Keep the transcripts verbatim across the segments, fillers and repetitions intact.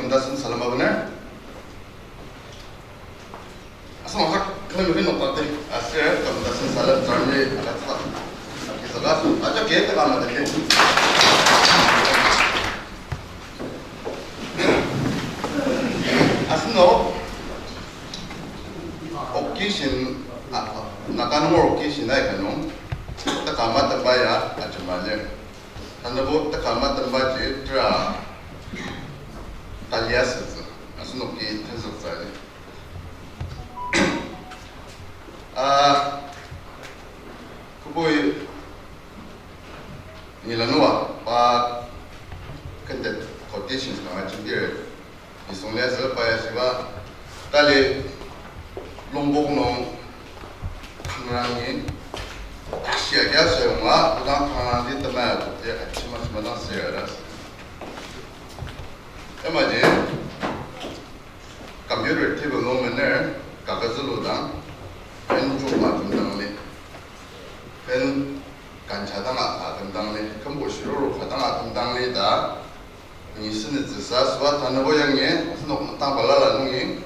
Tasen salem abener. Asenok ajak külemi noktakti, aser küm tasen salem tsarmeri agütsüla. Agizüka asenok ajak kete kama tete. Asenok occasion, a, a, Naga nunger occasion aika nung, takama temba ya ajema lir. Tanübo takama tembaji tera talia sütsü, asenoki tenzüktsü lir. Ah, kübok Nilanua, pa kentet quotations kanga jembir. Nisung lia zülba ya shiba, tali Longpok nung kangrangi, tashi agia sayonga, kodang kangrangi temaya tokti, achima shima dang sera das. Yamaji, computer table nung mener, kaket züludang, pen chokma kümdang li, pen kancha dang aka kümdang li, kümbo shiruru ka dang aka kümdang li ta, ni seni tsüsa sua tanabo yangi, asenok nüktang balala nungi,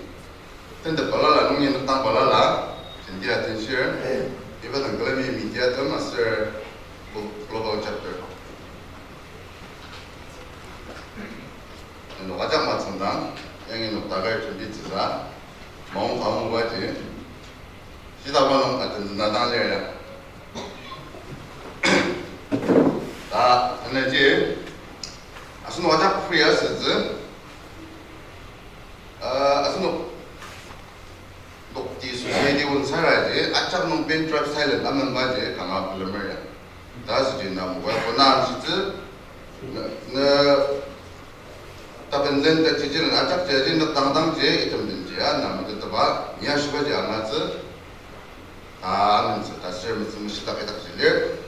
tente balala nungi nüktang balala, jenti atenshir, iba dang külemi media tem aser glo-, global chapter. Ano ajak matsüngdang, yangi noktaker jenti tsüsa, maong ka maongbaji, shidaba nung atentsüna dang lir ya. Ta, energy, asenok ajak free asütsü, uh, asenok lokti society won saraji, ajak nung pen drive silent amenbaji kanga pelemer ya. Ta asüji na mobile phone na amshitsü, na, na, tabenlen ta chichilen ajak jaji na dangdangji, item denji, a, na metetaba, ni ashibaji angatsü, ta amentsü, ta ser metsü meshitak itak ji lir.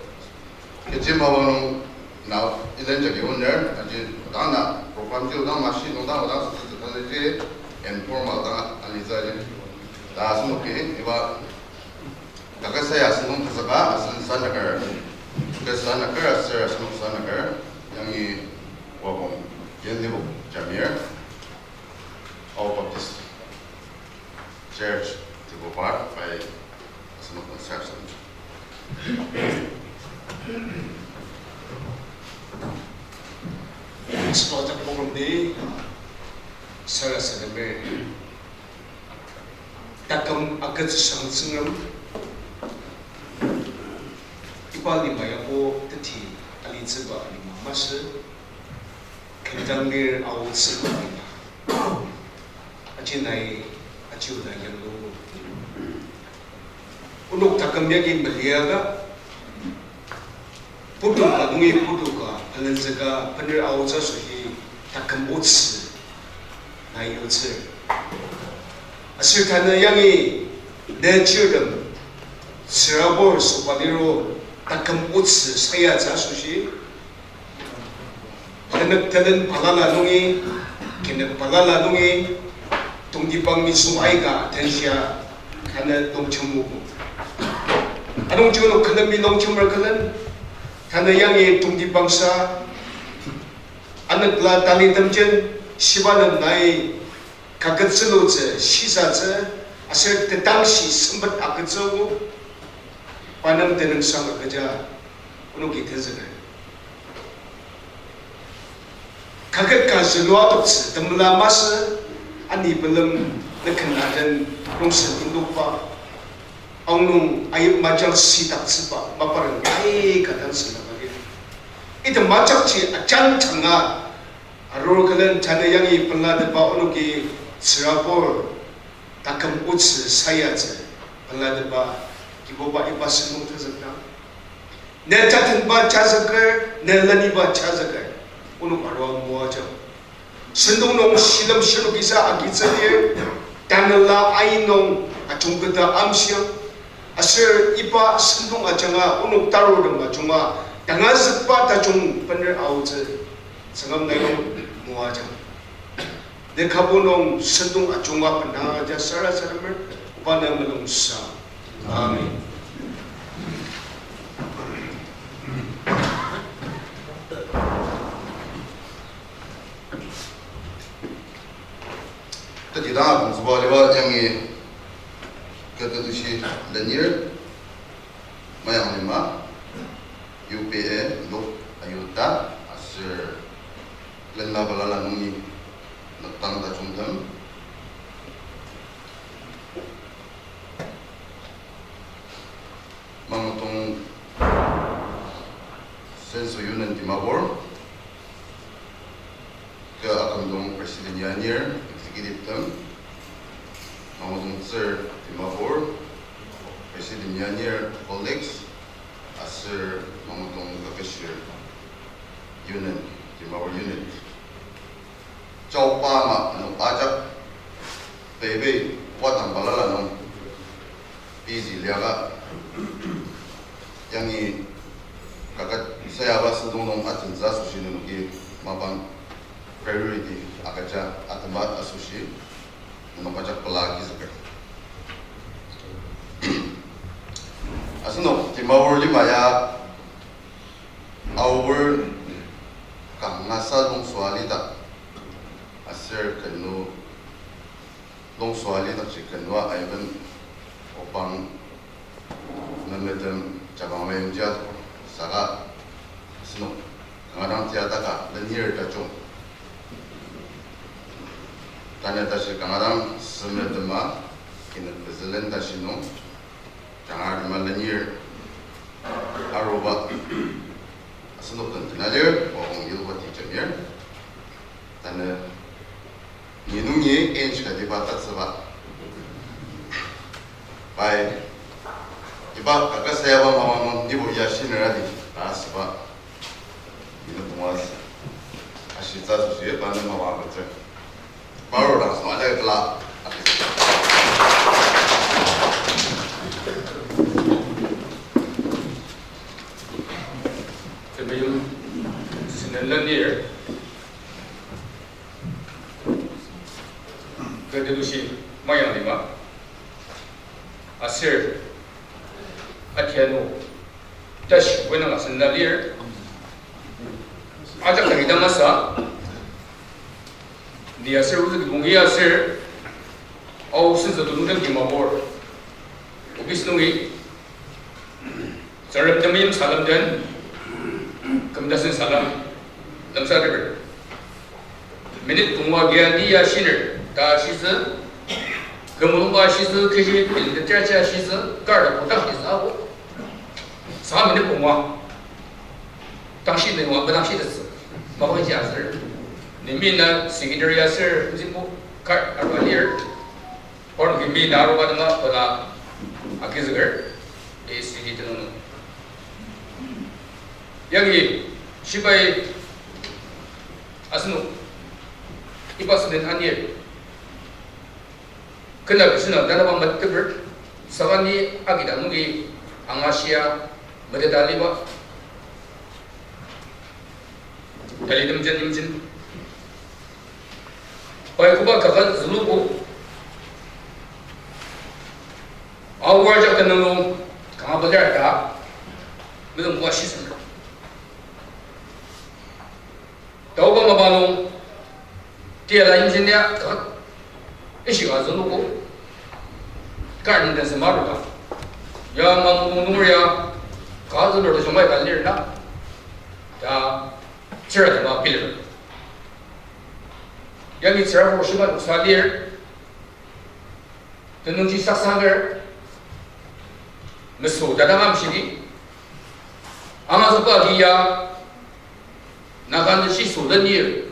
Kechi mapa nung na ilen jagi owner, aji dang na program ji odang mashi nung dang odang sütsü tanü ji informal dang alitsü ji. Ta asenoki iba kaket saya asenok tezüka asen sanaker, kaket sanaker aser asenok sanaker, yangi Wabong, Yendibok Jamir, Ao Baptist Church, Tibubar, pai asenok concert. Asenok ajak program di sarasademer. Taküm agütsüshang Tsüngrem, iba lima yabo teti alitsüba lima masü, kümdang lir aotsüba lima. Aji nai, aji o nai yanglu. Onok taküm yagi meliaka, putu ka nungi putu ka, pelenzüka, bener aotsü asoshi, taküm otsü, nai otsü. Aser tanü yangi, ne chirtem, tsürabur soba liro, taküm otsü sayatsü asoshi, Tenük telen balala nungi, kinük balala nungi, tongtibang nisung aika tenshia, tanü longjem muku. Anungji onok külemi longjemer külen, tanü yangi tongtibangsa, anükla talitemjen, shiba nem nai, kaket zülutsü, shisatsü, aser tetangshi sempet agütsüogo, pa nem tenüngsang agüja, onoki tenzüker. Kaket ka zülua toktsü temela masü, ani pelem nüken aden rongsen indokba, aonung ayip majang sidaktsüba, maparem aika dang sünaba lir. Item majakji ajang janga, arur külen tanü yangi pelateba onoki tsürabur, taküm otsü sayatsü, pelateba, Kibuba iba sentong tenzükdang. Ne tatenba tenzüker, ne leniba tenzüker, onok arua moajang. Sentong nung shilem shirnokisa agitsü lir, tanela ain nung ajungketa amshiang. Aser iba sentong ajanga onok tarurtem ajunga, tangazükba tajung bener aotsü, Tsüngrem nai nung moajang. Ne kübok nung sentong ajunga bena aja sarasademer, oba ne mulungsa. Amen. Dang akümtsüba aliba yangi kü tetushi lenir, Mayang lima, U P A, Lok Ayuta, aser lenma balala nungi nüktang tajungtem. Mangtong Senso Union Dimapur, kü akümdong President ya anir, Executive tem, Mangtong Tsür Dimapur, President ya anir, colleagues, aser Mangtong Kakeshir Union, Dimapur Union. Chaoba ama ano ajak peibai wadang balala nung busy liaka yangi kaket sayaba sentong nung atentsü asoshi nenoki mapang priority agüja atema asoshi nenok ajak pela agizüker. Asenok Dimapur lima ya Aor kangasa longsua lidak, aser kenu longsua lidakji kenua aiben opang memetem jabang mayimji ato, saka asenok kanga dang tiataka lenir tajung. Tanü tashi kanga dang semetema inek pezülen tashi nung Jangar lima lenir aruba asenok den tenalir, wabong yilba tijemir. Tanü ni nungi inch katiba tatsüba. Pai, iba kakasayaba mama nung nibo ya shinera di ta asüba. Ina pungwa ashitsü asoshi pa nem mapa agütsü. Parnok dang sema ajak tela. Temeim senen lenir. Kü tetushi Mayang lima. Aser atiano tashi wenang asen na lir. Ajak kari dang asa. Ni aser ozü kibongi aser Ao Senso Tongtem Dimapur office nungi Tsüngrem temeim salem den, kümtasen salem, lemsateper. Minute pungwa kia ni ya shiner, ta shitsü, kümulungba shitsü, kechi pil tetra cha shitsü, kar da kotak shitsü ako. Sa minute pungwa. Tangshi nungwa, ba tangshi tetsü. Mapang ji aser. Ni mina secretary aser, nzipo, kar, arua lir. Or kimi naruba tema pela agizüker, A C D tenung. Yangi shibai asenok iba senen anir. Kena kishina tanaba matteper, saka ni agida nungi angashia meteta liba. Talitem jen yimjin. Pai koba kaket zülubo. Aor ajak tenüng nung kanga bela ta. Mezüng koba shisem. Taoba mapa nung. Tiala yimjin ya kaket. Ishika zülubo. Kar nung den sema ruka. Ya mamung nung ya. Ka zülur ta jungbai ka lir na. Ta tsüra tema bilir. Yangi tsüra ko shima noksa lir. Tenüngji saksaker. Meso tadang amshidi. Angazükba agi ya. Nakan shi so lenir.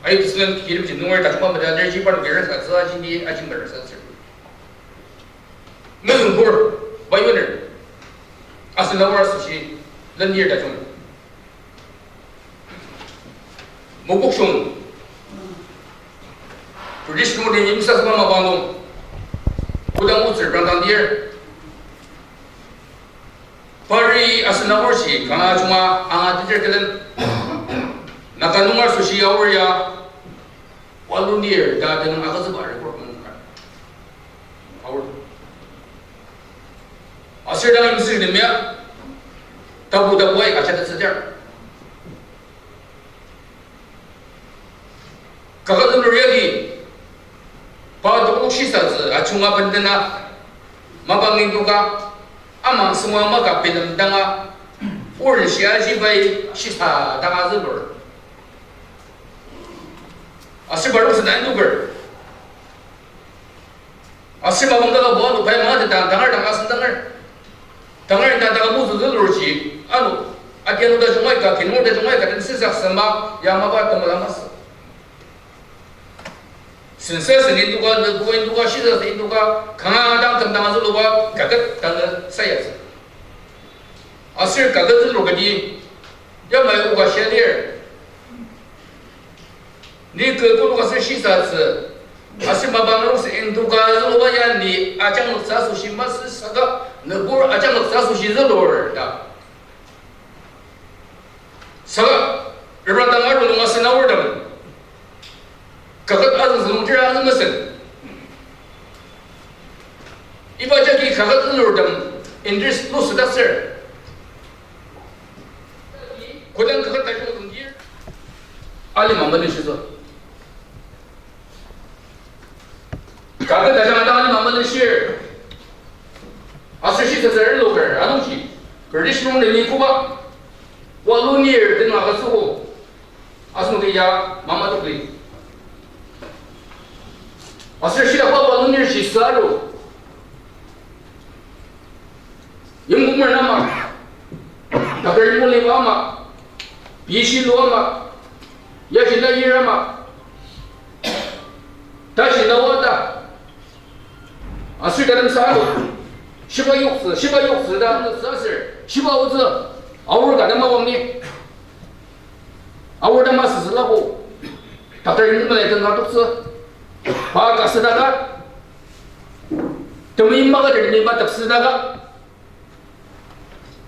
Ayi President kirim ji nungar tajungba meda lir ji parnok kira sa tsü aji ni ajin ber sa tsü. Mezüng bor, bayuner. Asen na ora sushi lenir tajung. Mokokchung. British nungri yimsa sema mapa nung. Kodang otsür rangdang dir. Pari asen aorji kanga junga anga teter külen. Nakan nunga asoshi aor ya. Walunir ta tenüng agütsüba record nung ka. Aor. Aser dang imsir nemia. Tapu tapu ai kacha tetsüter. Yagi, pa tokok shisatsü ajunga bendena, mapa ngindoka, amang sema maka bilemdanga, orange shia aji pai shisa danga zülur. Aser parnok sena indoker. Aser mapang daka bua lupai ma tetang tangar dang asen tangar. Tangar dang daka muzu zülurji, ano, atianu tajungai ka, kinung tajungai ka, den sisak sema, ya mapa temela masü. Sensa sen indoka, nebu indoka, shisa sen indoka, kanga dang tem dang azüluba, kaket dang sayatsü. Aser kaket zülur kati, yamai oka shia lir. Ni kü kulu aser shisatsü, aser mapang nung sen indoka züluba ya ni ajangloktsü asoshi masü saka, nebu ajangloktsü asoshi zülur ta. Saka, reprang dang aru nung asen aortem. Kaket azüng zülung tera azüng mesen. Iba jagi kaket zülurtem interest lusü ta ser. Kodang kaket tajung züngdir. Alima mali shiso. Kaket tajung ata alima mali shir. Aser shi tetsür loker, anungji. British nung ni koba. Wa lunir den aga suko. Asenoki ya mama tokli. Aser shidakba balunir shi saru. Yimkumer ama. Doctor Yimkuliba ama. P H D lu ama. Yashi na yir ama. Tashi na wata. Aser tatem saru. Shiba yoktsü, shiba yoktsü ta, aser. Shiba otsü. Aor ka dama wangni. Aor dama süsüla ko. Doctor Yimkuma ya tenga toktsü. Pa ka südaka. Temi maka temi ba tepsüdaka.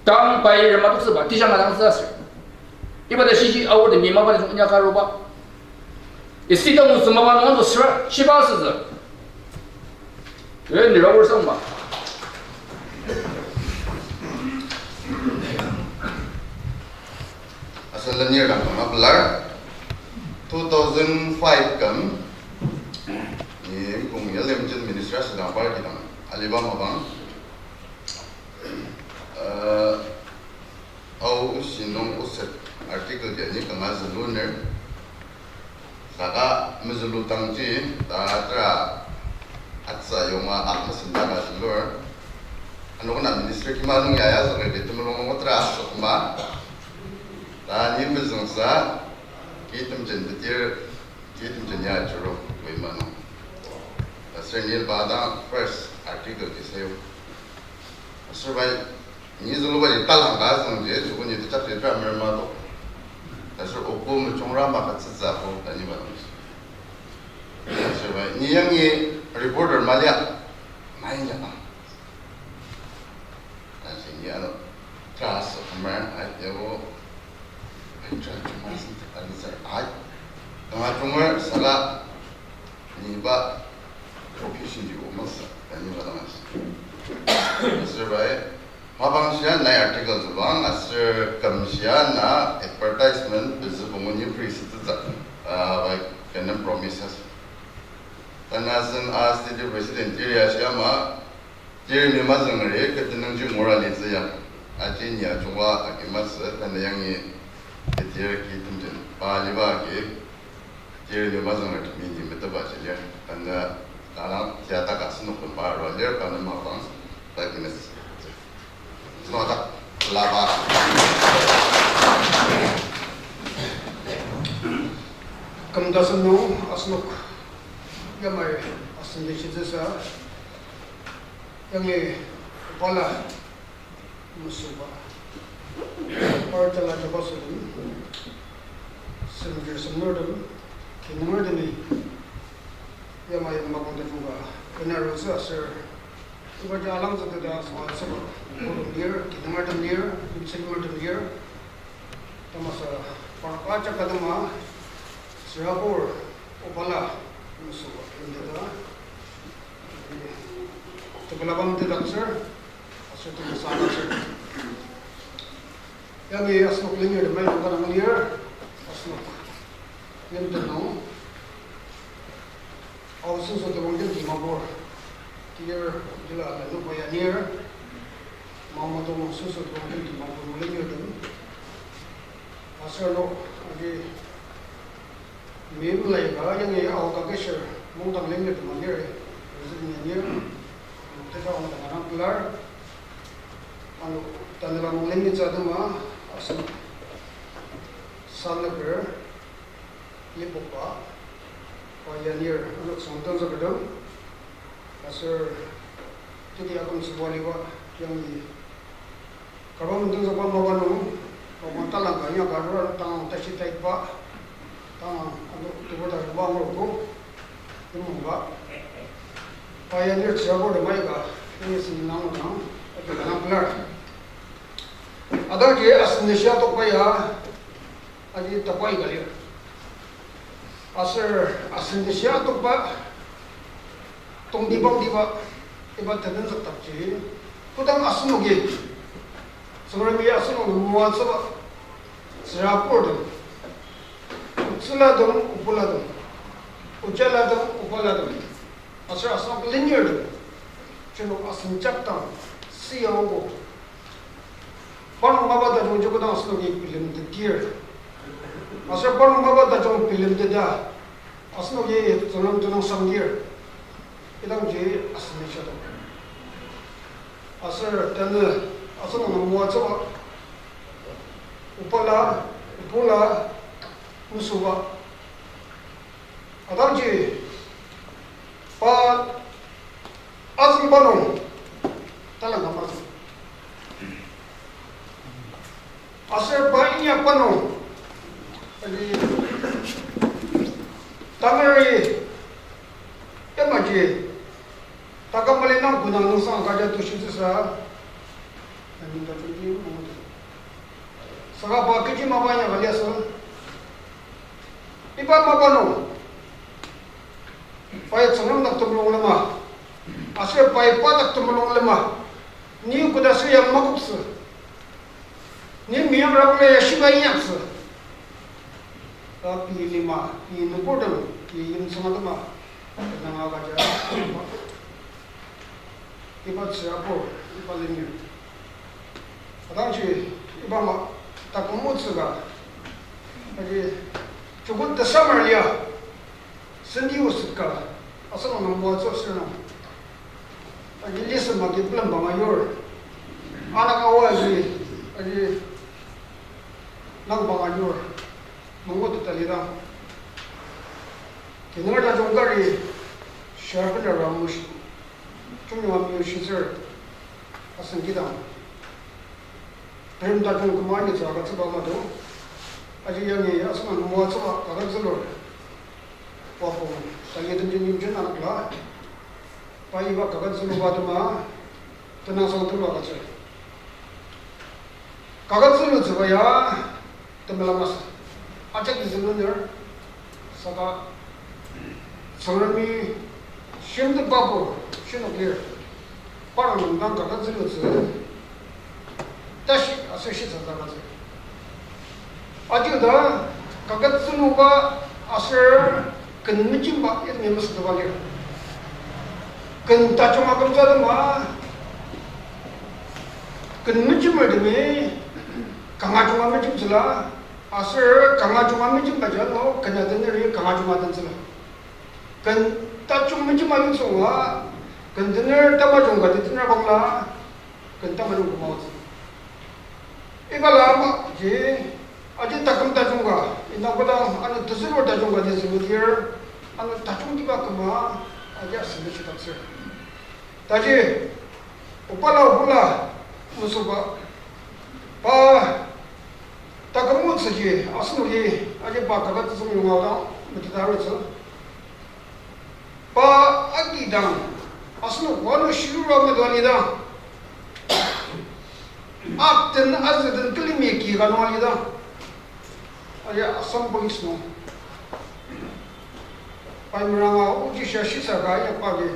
Tang pai rema toktsüba, tijang adang tsü aser. Iba ta shiji aor temi mapa ta inyaka aruba. Isi ta musu mapa nung ano sra, shiba asütsü. Eh, ni aor sangma. Asen lenir dang kama pelar. Two thousand five kam, ni kong L M J minister asüdang party dang aliba mapang. Uh, Ao oshi nung oset article ji ni kanga züluner. Saka mezülu dangji ta tera atsa yonga ak mesendaka zülur. Ano kona minister kima nung yaya züker ji temulung nung tera asok ma. Ta ni mezüngsa ki temjen tetir, ki temjen ya juro Kohima nung. Ta ser ni ba dang first article ji sayu. Aser bai, ni züluba ji talang ka asüngji, joko ni tejak ji drama ma to. Aser oku mechungra ma ka tsütsü ako, ta ni ba nung. Aser bai, ni yangi reporter ma lia, ma inja na. Aser ni ano, trust, American, ai, yabo, ai, trust, trust, trust, ai. Kanga chungar saka, ni ba profession ji o masü, ta ni ba dang asü. Aser bai, mapang shia nai article zülua, aser küm shia na advertisement, pezü pungu ni free citizen, ah, bai, kenen promises. Tanü asen a state president area shia ma, Jeremy Mazangari, ketenüngji ngura litsü ya. Aji ni ajungwa agi masü, tanü yangi ketir ki temjen. Pa aliba agi, Jeremy Mazangari temi ni meteba ji lir. Tanü, tanang, tiata ka senok lemba arua lir, tanü mapang, ta ki mes. Senodak, laba. Küm tasen nung, asenok, yamai, asen di shitsüsa, yangi bala mesüba. Par jala jaba sütem. Semjir semnurtem. Kinungertemi. Yamai mapang tajungba. Kena rütsü aser. Iba ja alangzüketa saba saba. Kurtem lir, kinungertem lir, yimsüngurtem lir. Tamasa parnok ajak ka tema, sürabur, obala, mesüba, yimteta. Tepela bam tedak sür, aser tepela sa dak sür. Yangi asenok lenir temai nung ka dang lir, asenok yimten nung. Ao süngso tebang den timapur, tir jila lanukba yanir, mama tong süngso tebang den timapur mulungertem. Aser ano, aji, mimlai ka yangi ao kakisher mungdang lengertem anir, President yanir, teja ongdang anang pelar. Ano, tanela mung lengi tsatema, asen, sanüker, lipokba, pa yanir, ano, sangdang zakatem. Aser teti aküm süba liba yangi karbon tenzükba mapa nung, mapa talang ka inyaka arur tangang tashi taitba, tangang ano tebur ta ba angur ko, imungba. Pa yanir tsürabur de maika, ini seni nang nang, ati kanang pelar. Adangji asen nishia tokba ya, aji tapai ka lir. Aser asen nishia tokba, tongtibangtiba, iba tenenzükdakji, kodang asenoki, Tsüngremi asenok moatsüba, tsürabur tem, otsüla tem, obula tem, ojala tem, obala tem, aser asenok lenir tem, jenok asen jakdang, siya ogo. Parnok mapa tajungji kodang asenoki bilemtetir. Aser parnok mapa tajung bilemteta, asenoki Tsüngrem tenüngsangdir. Idangji asen nishia tokba. Aser tanü asenok moatsüba, obala, obula, mesüba. Adangji pa azüngba nung talang ka mazü. Aser pa inyakba nung, ali, tangari, yamaji, taka mali nang kunang nungsang kaja tushitsüsa, ani tajungji mangutsü. Saka pa kechi mapa inyaka liasü. Iba mapa nung, pai Tsüngrem dak temulung lema, aser pai pa dak temulung lema, ni koda süa makoktsü, ni meyang rakula ya shiba inyaktsü, ta pei lima, pei nüburtem, pei yimtsüng atema, nanga kaja, iba tsürabur, iba lenir. Adangji iba ma taküm otsü ka, aji joko tesamar lia, sendi oset ka, asenok nung moatsü aser nung. Aji listen maki bilem banga yur. Anak awa aji, aji nang banga yur. Mangutetdang lidang, kinunger tajung kari, sharpen aram mushi, jungjunga meyushitsür, asen kidang, prim tajung küma anitsü agütsüba mado, aji yangi asenok nung moatsüba kaket zülur, wapong, tangi temjin yimjin anakla, pa iba kaket züluba atema, tenüngsang tulu agütsür. Kaket zülutsüba ya temela masü. Ajaki züluner, saka Tsüngremi shimtetbabo shinok lir. Parnok nung dang kaket zülutsü tashi aser shisa agütsür. Aji oda kaket züluba aser ken mejemba irni mesüteba lir. Ken tajung akümtsü atema, ken mejemertemi kanga junga mejemtsüla, aser kanga junga mejembaji ano ken ateneri kanga junga atentsüla. Ken tajung mejema yimtsünga, ken tener tamajung ka tener bangla, ken tamajung küma otsü. Iba lama ji, aji taküm tajung ka, indang kodang ano tezülur tajung ka ji züludir, ano tajungtiba küma, aji asen shidaktsür. Taji, obala obula mesüba, pa taküm otsüji asenoki aji pa kaket tezüng yonga dang meteta arutsü. Pa agidang asenok ano shirura meto alidang, akten azüden külemi ki ka nung alidang, aji Assam Police nung pai meranga oji shia shisa ka ya pa ki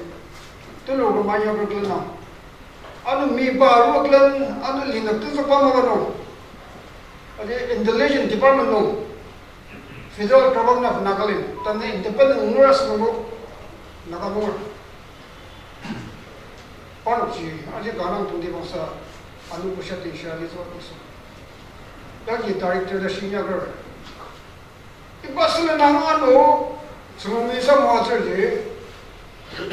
tulu kema ya berklenang. Ano mi pa arua külen, ano linük tenzükba mapa nung, aji Intelligence Department nung, Federal Government of Nagaland, tanü independent ngur asünungbo, Naga nunger. Parnokji, aji kanga tongtibangsa, ano bushia tenshia litsü atusü. Yagi director ta shinyaker. Iba sülen ano, Tsüngremi sa moatsürji,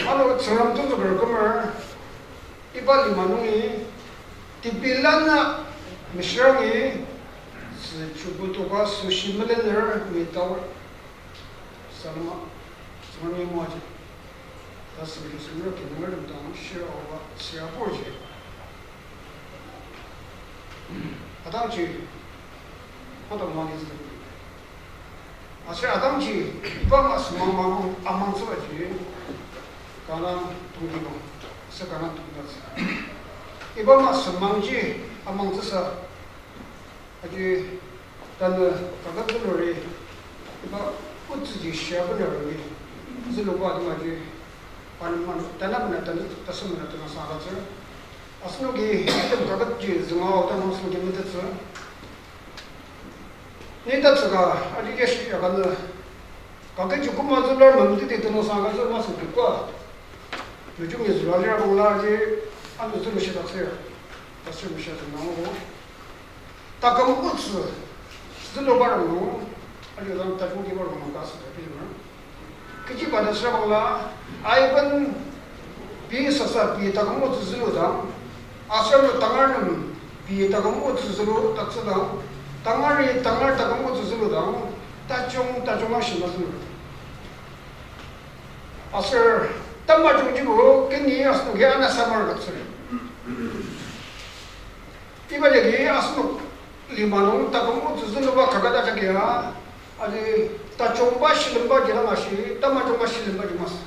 ano Tsüngrem tenzüker kümer, iba lima nungi, tebilana meshirangi, sü chubutoka sushi melener mi tao. Salama, Tsüngremi moaji. Ta sümji sümra kinungertem dang shir aoba siraburji. Atangji, kodang mani zülu. Aser atangji, iba masü mang mang amangtsübaji, kanga tongtibang, sü kanga tongtibang. Iba masü mangji amangtsüsa, aji tanü kaket züluri, iba otsüji shia bener agi, züluba atemaji, pan man, tanü mena, tanü tasü mena, tanü saratsü. Asenoki, item kaketji zünga aoda nung asenoki metettsü. Ni tatsüka, aji yashi yakanü, kaketji koma zülar memteti tenüngsang agütsü masü kikwa. Mejungi züra lir abangla aji, ano zülu shitaktsür. Tasü meshia zünga ogo. Taküm otsü züluba rongnung, aji dang tajungtiba rongnung ka asüta bilemer. Kechiba ta sürbangla, aiben pei sasa pei taküm otsü züludang, aser tangar nem pei taküm otsü zülu taktsüdang, tangari tangar taküm otsü züludang, tajung tajung ashina zülu. Aser tamajungjibo keni asenoki ana samar katsür. Iba jagi asenok lima nung taküm otsü züluba kaket ajak ya, aji tajungba shilemba jidang ashi, tamajungba shilemba ji masü.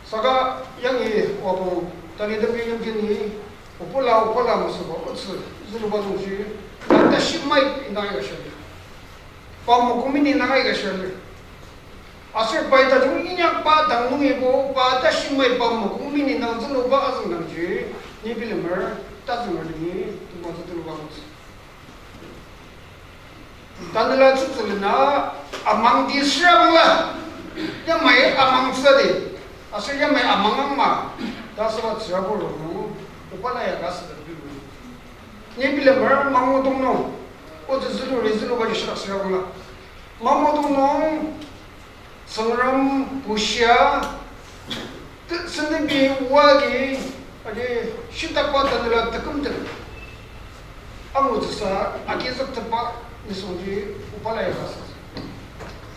Saka yangi wapang tanitemi yimkini, opola, opola masüba otsü züluba nungji, tashi mai indang aika shia lir. Pa mokongmeni indang aika shia lir. Aser pai tajung inyakba dang nungibo pa tashi mai pa mokongmeni indang züluba azüngdangji, ni bilemer, tazünger leni, tongtibangtsü züluba otsü. Tanela tsütsülena amangdi süra bangla, yamai amangtsüdi, aser yamai amangang ma, ta süba tsürabur rongnung, opala ya ka süda bibu. Ni bilemer mangudong nung, otsü züluri zülubaji shitak süra bangla. Mangudong nung, Tsüngrem bushia, te-, sendenbi oa agi, aji shitakba tanela tekümtem angutsüsa agizüktepba nisungji opala ya ka sütsü.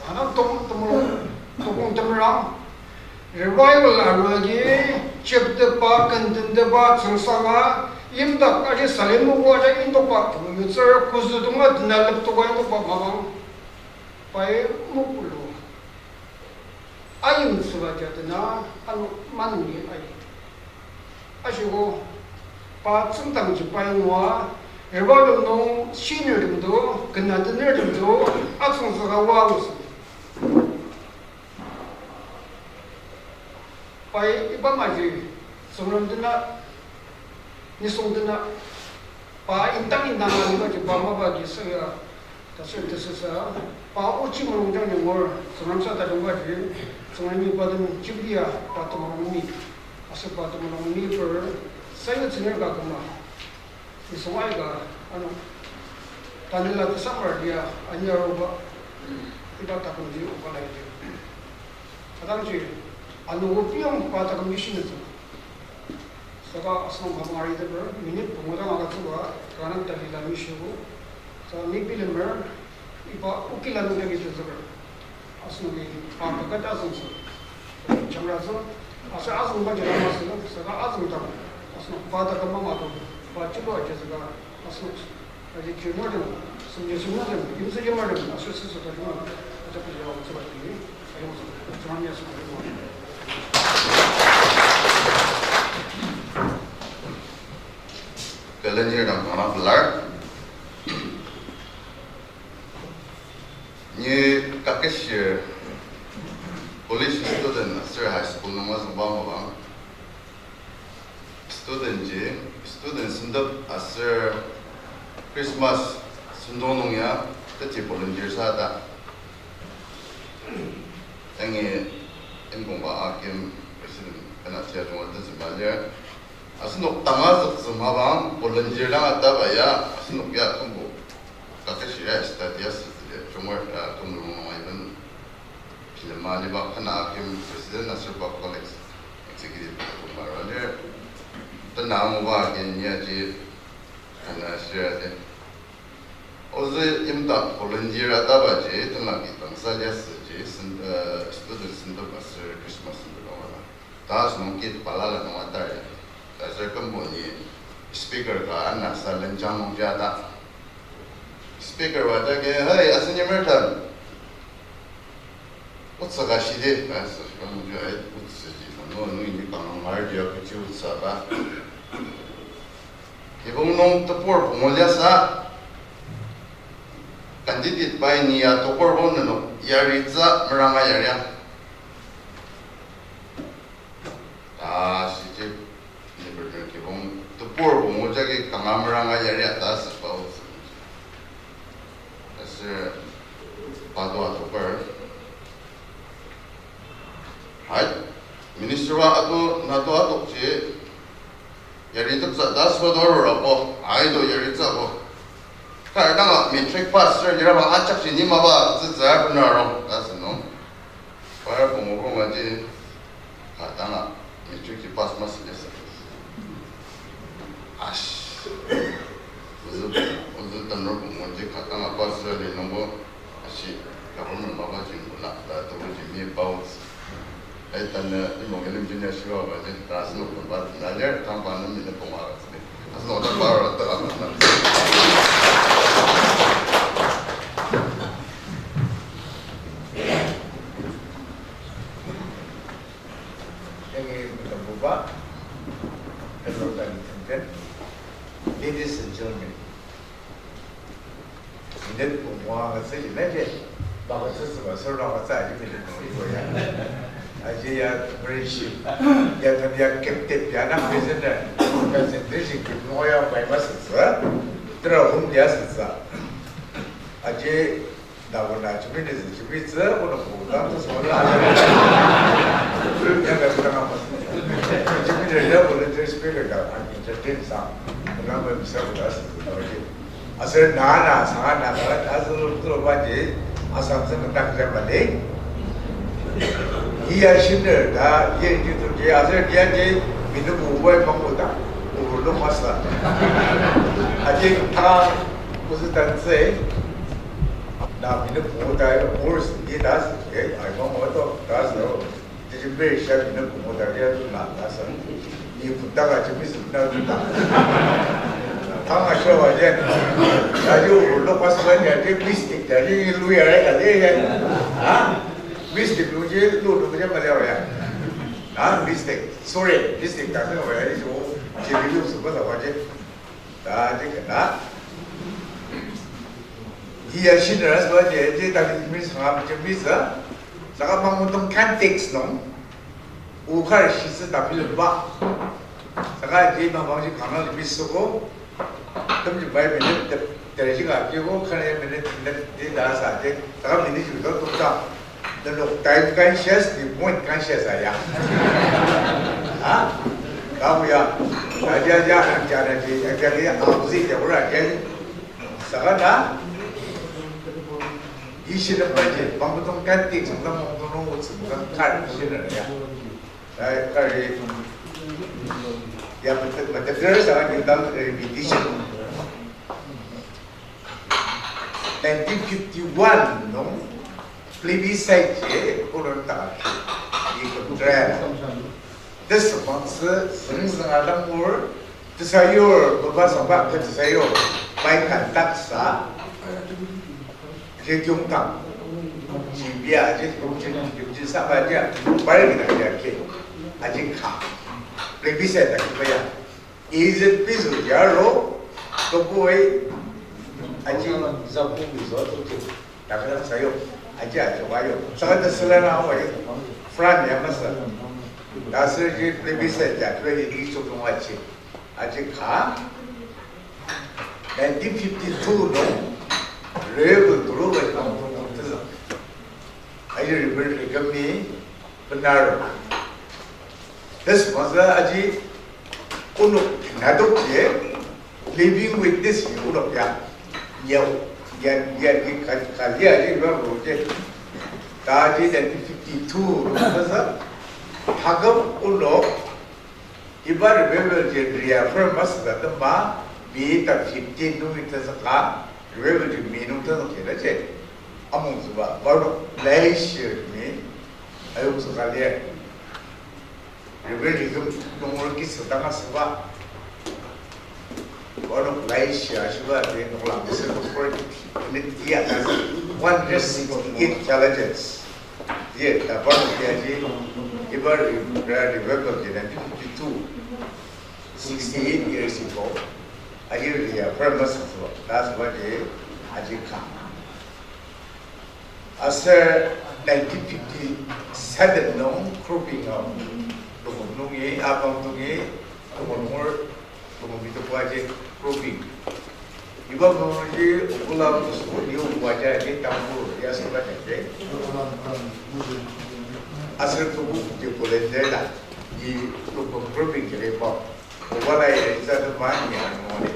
Tanang tom-, temulung, tokong temerang, revival arua agi, cheptetba, kendenteba, tsüngsanga, yimdak aji salem mobo aja indokba, yutsür kuzüdonga dena leptoka indokba mapang. Pai mokulu. Ayimtsüba jatena ano maneni ayi. Ashiko, pa tsüngdangji pai ngua, revival nung shinirtemdo, kena tenertemdo, atsüngzüka oa osi. Pai iba maji, Tsüngrem dena, nisung dena, pa indang indang alibaji pa mapa agi süya, tasür tesüsa, pa ochi mulungjang yongur, Tsüngrem sa tajungbaji, Tsüngremi pa den jibia, pa temulung ni, aser pa temulung ni per, sayutsüner ka küma. Nisung aika, ano, tanela tesamar lia, ani aruba, iba takümji opala lir. Atangji, ano opiyong pa takümji shinetsü. Saka asenok mapang ariteper, minute pungu dang agütsüba, kanga tanela mishibo. Sa ni bilemer, iba okila nung yagi tenzüker. Asenoki pa kaket azüngtsü. Jangratsü. Aser azüngba jira masü, saka azüngdang. Asenok pa taküm ama to, pa chilo ajizüka, asenok. Aji kinutem, semji semnutem, yimsü yimartem, aser sesü tajunga, ajak pili aotsüba tini, ayongzü, Tsüngremi asenok ayonga. Volunteer dang kanga pelar. Ni kaketshir college student aser high school nung azüngba mapang. Student ji, student sentep aser Christmas sentong nung ya, teti volunteer sa ta. Yangi Imbongba akim president ana tia junga tenzüma lir. Asenok tangazüktsü mapang volunteer dang ataba ya, asenok ya kümbo kaketshira study asütsüdi, junger, ah, kümulung nung aiben. Shilema liba kana akim president aser ba college executive kümba lir. Tena anguba akin yaji kana shiradi. Ozü imdak volunteer atabaji, tenlaki tangsa liasüji, sen-, eh, student sendok aser Christmas sendok awala. Ta asenok kit balala nung atar ya. Ta aser kümbo ni speaker ka anasa lenjang nung jata. Speaker wa jagi, "Hey, asen yemer tan." Otsü ka shidi, ta sü, shiba nungji, ai, otsü ji, no, no, ni kanga ngar dia kuchi otsü ka. Kibong nung tebur pungu liasa, candidate pai ni ya tokor bong nenok yaritsü meranga yaria. Ta shiji, ni berden kibong tebur pungu jagi kanga meranga yaria ta sü pa otsü. Aser pa to atoker. Hai, minister wa ato, na to atokji, yari tepsa ta sodor rabo, ai to yari tsabo. Kar danga matric pass ser liraba ajak ji ni maba tsütsü abenarong, ta sü nung. Para pungu pungu ji, ka danga matric ji pass masü jasa. Ash. Ozu, ozu tanur pungu ji ka danga pass ser li nungbo. Ashi, government mapa jingbo na, ta, toko jimi bauts. Ai, tanü, imo kelim jinya shiba ba ji, ta, asenok pemba, na lir, tang pa nü mi nü pong aga tsüni. Asenok ta pa ra ta aga na. Yangi metabuba, hello, ladies and gentlemen. Ladies and gentlemen. Minute pungu agütsü ji na ji, baka tsütsüba sür nung agütsü aji minute pungu iko ya. Aji ya friendship. Ya tabi ya keptep ya na president, presentation kip nung ya pai masütsü. Tera hum ya sütsü. Aji dabo na jibini tsü, jibini tsü, kono pungu dang tsü solo la. Ya ka tsü dang ama. Jibini ya volunteer speaker da, entertain sa. Kono ma bisa koda sa. Aser na na, sanga na, sanga na, aser lo, lo ba ji, asam sen tak ja ba le. Iya shiner da, iya ji tu ji, aser iya ji, minu bu boy pang bu da, bu lo masa. Aji ta, bu si tan se, na minu bu da, bu si di da si, eh, ai pang bu to, da si. December sha ni na pungu ta lia tu na ta sa. Ni punta ka jemi sum na tu ta. Tang a sha wa jen. Ta ju lo pa sa ni a je mistake ta je lu ya re ka je ya. Ha? Mistake lu je lu lu je ma lia ya. Ha? Mistake. Sorry, mistake ta sa wa ya ju. Jemi lu su pa sa wa je. Ta ji kena. Ji ya shinera swa ji, ji ta ji mi sanga mi ji mi sa. Saka Mangpungtong context nung. Ukar shisa ta bilemba. Saka ji mapang ji kanga ji mi soko. Tem ji bai minute ter ji ka ji ko kare minute net ji da sa ji. Saka minute ji to to ta. Nenok time conscious, ni point conscious aya. Ha? Kamu ya. Aja, aja, aja, aja, aja, aja, aja, aja, aja. Saka na, ishi na pa je, Mangpungtong kan tik, sangta Mangpungtong nung utsi, bukan kan ishi na ya. Ai, kari, ya, mata, mata, saka ni dang repetition. Nineteen fifty-one nung plebiscite ji kolon ta ki, ikon trend. Tesüngmangtsü züngzüng adang or, tesayur, baba samba ke tesayur, bai kan taksa, je kyung tang. Jibia je kyung je, kyung je saba je, bai kita ke, aji ka. Plebiscite ta ki baya. Is it peaceful? Yaro, tokoi, aji zapu mizo tutu. Takadang sayo, aji ajo ayo. Saka ta selana awai, Fran ya masa. Ta serji plebiscite ya, twenty di sokong aji. Aji ka, nineteen fifty-two no, Reverend Tulu wa jang tong tong tela. Aji Reverend Rekami, Benar. This masa aji onok nadok ji living witness ji onok ya. Ya, ya, ya, ya, ka, ka, ya, ya, ya, ya. Ta ji nineteen fifty-two masa. Hakam onok iba revival ji reaffirm masü ta tema, May ta fifteen nung ita saka, revival ji May nung ta saka ji. Amongzüba, parnok laishir ni, ayongzüka lir. Reverend Higem nunger kisa dang asüba. Parnok laishir ashiba, te noklang kisa nokpor, ini tia kas one hundred sixty-eight challenges. Ye, ta parnok ya ji, iba re-, re-, revival ji nineteen fifty-two, sixty-eight years ago. Aji ya, parnok asüba, ta asüba ji, aji ka. Aser nineteen fifty-seven nung grouping a, Longkum nungi, Abang nungi, Longkum nunger, Longkum mitokba ji grouping. Iba nungji okulam su ni okwa ja ji tambur ya seba ja ji. Aser tubu ji volunteer la, ni Longkum grouping ji le pa. Obala ya isa tu ma ni anu ni.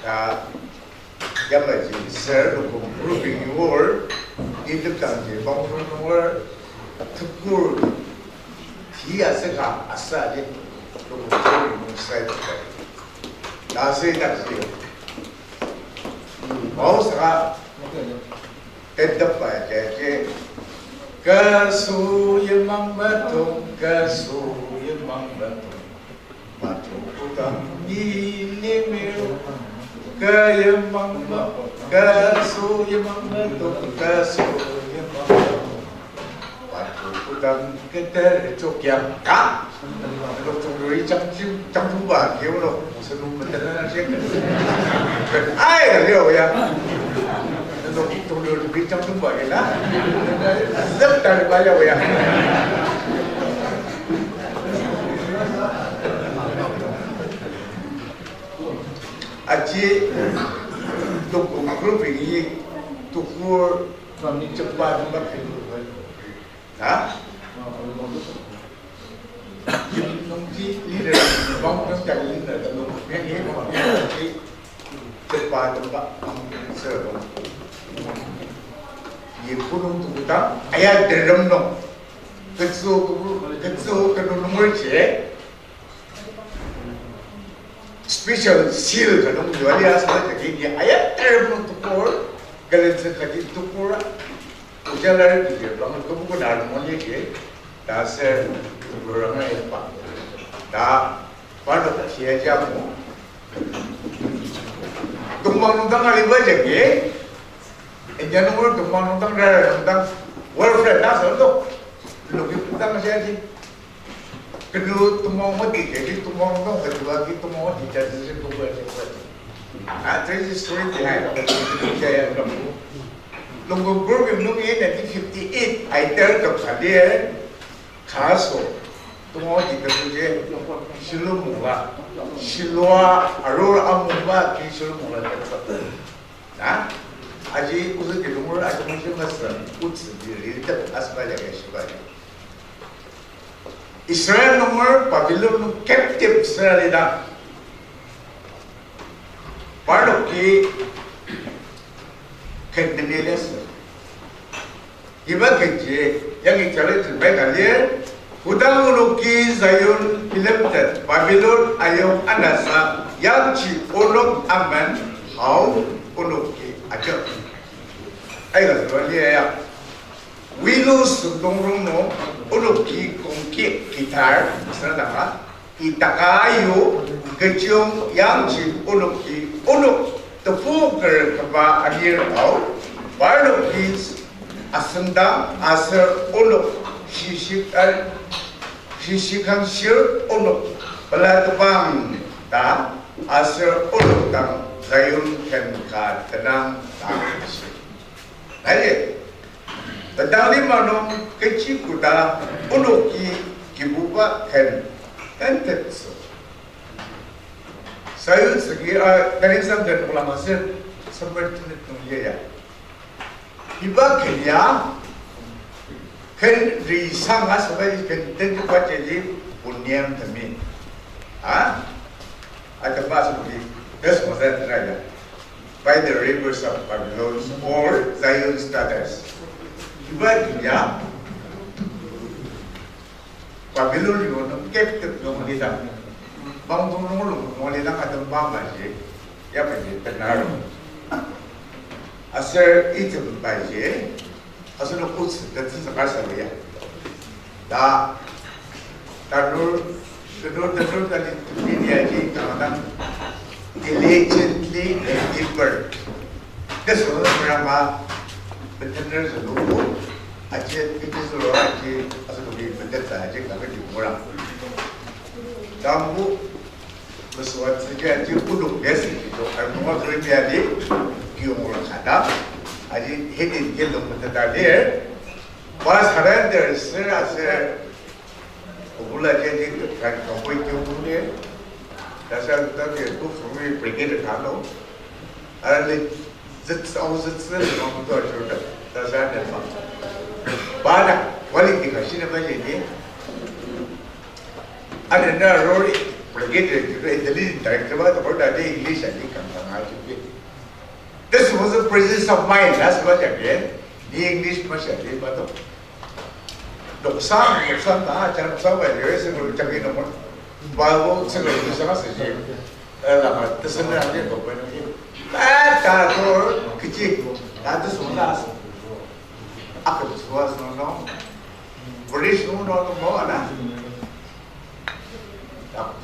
Ta Yamaji sir Longkum grouping yur, item tangji bangpur nunger tukur, ti asüka asa ji Longkum grouping nung sai tukai. Ta asü idakji. Mao saka, tetapa jaji. Kasu yimang metong, kasu yimang metong. Matukuda ni limir, kayimang ma, kasu yimang ma, kasu yimang ma. Matukuda keter chokya ka. Lok chokya chang chim, chang chumba, kyo lok, musa nung keter na chek. Ai, leo ya. Lok chokya chang chumba, kena. Zep tari ba ya, ya. Aji Longkum grouping-i tukur kami cepa nungba kami. Ha? Nungji leader, bang nungji leader, nungji cepa nungba, sir. Ye kunung tukuda, aya derem nung. Ketsu, ketsu, kenu nunger je. Special seal ka nung yua lia sa ta kini aya terem nung tukur, galentsü kaji tukur, ujalar kiji, bang tukur na nung yagi, ta ser tukur anga yapa. Ta, parnok tia jamu. Tongmang nung tang aliba jagi, India nung tongmang nung tang rara nung tang, warfare ta sa to. Loki tang siaji. Kenu tongmang mati, jadi tongmang tong, kenu agi tongmang mati, jadi si tong, jadi si. Ah, there is a story behind. Ya, ya, no. Longkum program nung in nineteen fifty-eight, I tell the Khalid, Khaso, tongmang mati, jadi si, Shillong mungla, Shillong, arur amungba, ki Shillong mungla, jadi. Na? Aji uzu ki nunger aji mungji masa, utsi di rilitep asba ya shiba ya. Israel nunger Babylon nung captive sera lida. Parnoki ken Daniel ya sera. Iba kenji, yangi challenge bai ka lir, kodang onoki Zion bilemtet, Babylon ayong anasa, yangji onok amen, hao onoki ajak. Aika zeba lir ya. Wilo sentong rong nung, onoki kongki guitar, sera danga, itaka ayu, kechiyong yangji onoki, onok tepuker kaba anir ao, parnoki asüngdang aser onok shishik, eh, shishikangshir onok pelatepang ta aser onok dang Zion ken ka tenang ta shi. Nai, pedang lima nung kechi koda onoki Kibuba ken entetso. Zion sagi a, tani sam den ulang aser, summer tenant nung ye ya. Iba kenya, Ken ri sang asüba ken ten to budget ji punyam temi. Ah? Atema asüba ji, this was that right. By the rivers of Babylon or Zion's daughters. Iba ya Babylon yonung captive yong lidang. Bangtung nung lung yong lidang atem bang baji. Ya baji tenar. Aser item baji. Asenok otsü, tetsü saka salia. Ta, tanur, tanur, tanur, tali, tuli, aji, kanga, diligently endeavor. Teso meranga, betener zulu, aji, kiti zulu, aji, asenok betet ta, aji, kanga di mura. Tambu, mesüwatsü ji aji kudok besi ji to, arnunga kuri ji aji kiyongur kada, aji hidden kidong meteta lir. Ba surrender sür aser, obula ji aji kan kampoi kiyongur lir. Tasa ta ji kufumi brigade kano. Arali zits, au zits, zits, ma mutu ajurda. Tasa ne ma. Ba da, quality ka shina ba ji ni. Anena rori, brigade director, intelligence director ba, tokor da de English ali kang kang ajubi. This was a presence of mind, that's what I mean. Ni English ma shia de ba to. Noksa, noksa ta, aja noksa ba, yore se ko jagi nomor. Ba wo se ko noksa se ji. Eh, la ma, tesen na de ko ba no ji. Ba ta to, kechi, ta tesen na se. Akal suwa se no. British no no no mo na.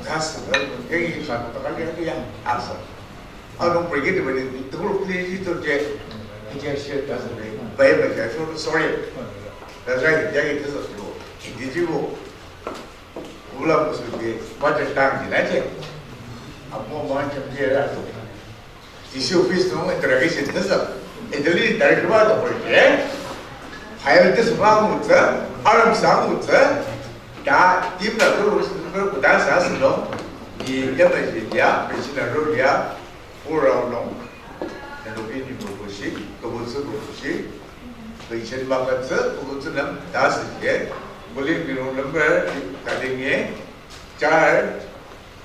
That's the, yagi kan takal ya ya asa. Ano brigade bani tukul kli ji to je, je share ta se. Bai bai ja so sorry. That's right, yagi tesa to. Hindi ji bo. Ula musu ji budget tang ji na je. Amo ma jam je ra to. D C office nung interrogation tesa, Italy director ba to koi ke. File tesa ba ngutsü, arms a ngutsü, ta team na to kuda sa silo, ni yaba ji ya, pension a ro ya, ura nung, na lobi ni mo kushi, kubutsü kushi, pension ba katsü, kubutsü nam, ta se je, bulin biro number, kadinge, jar,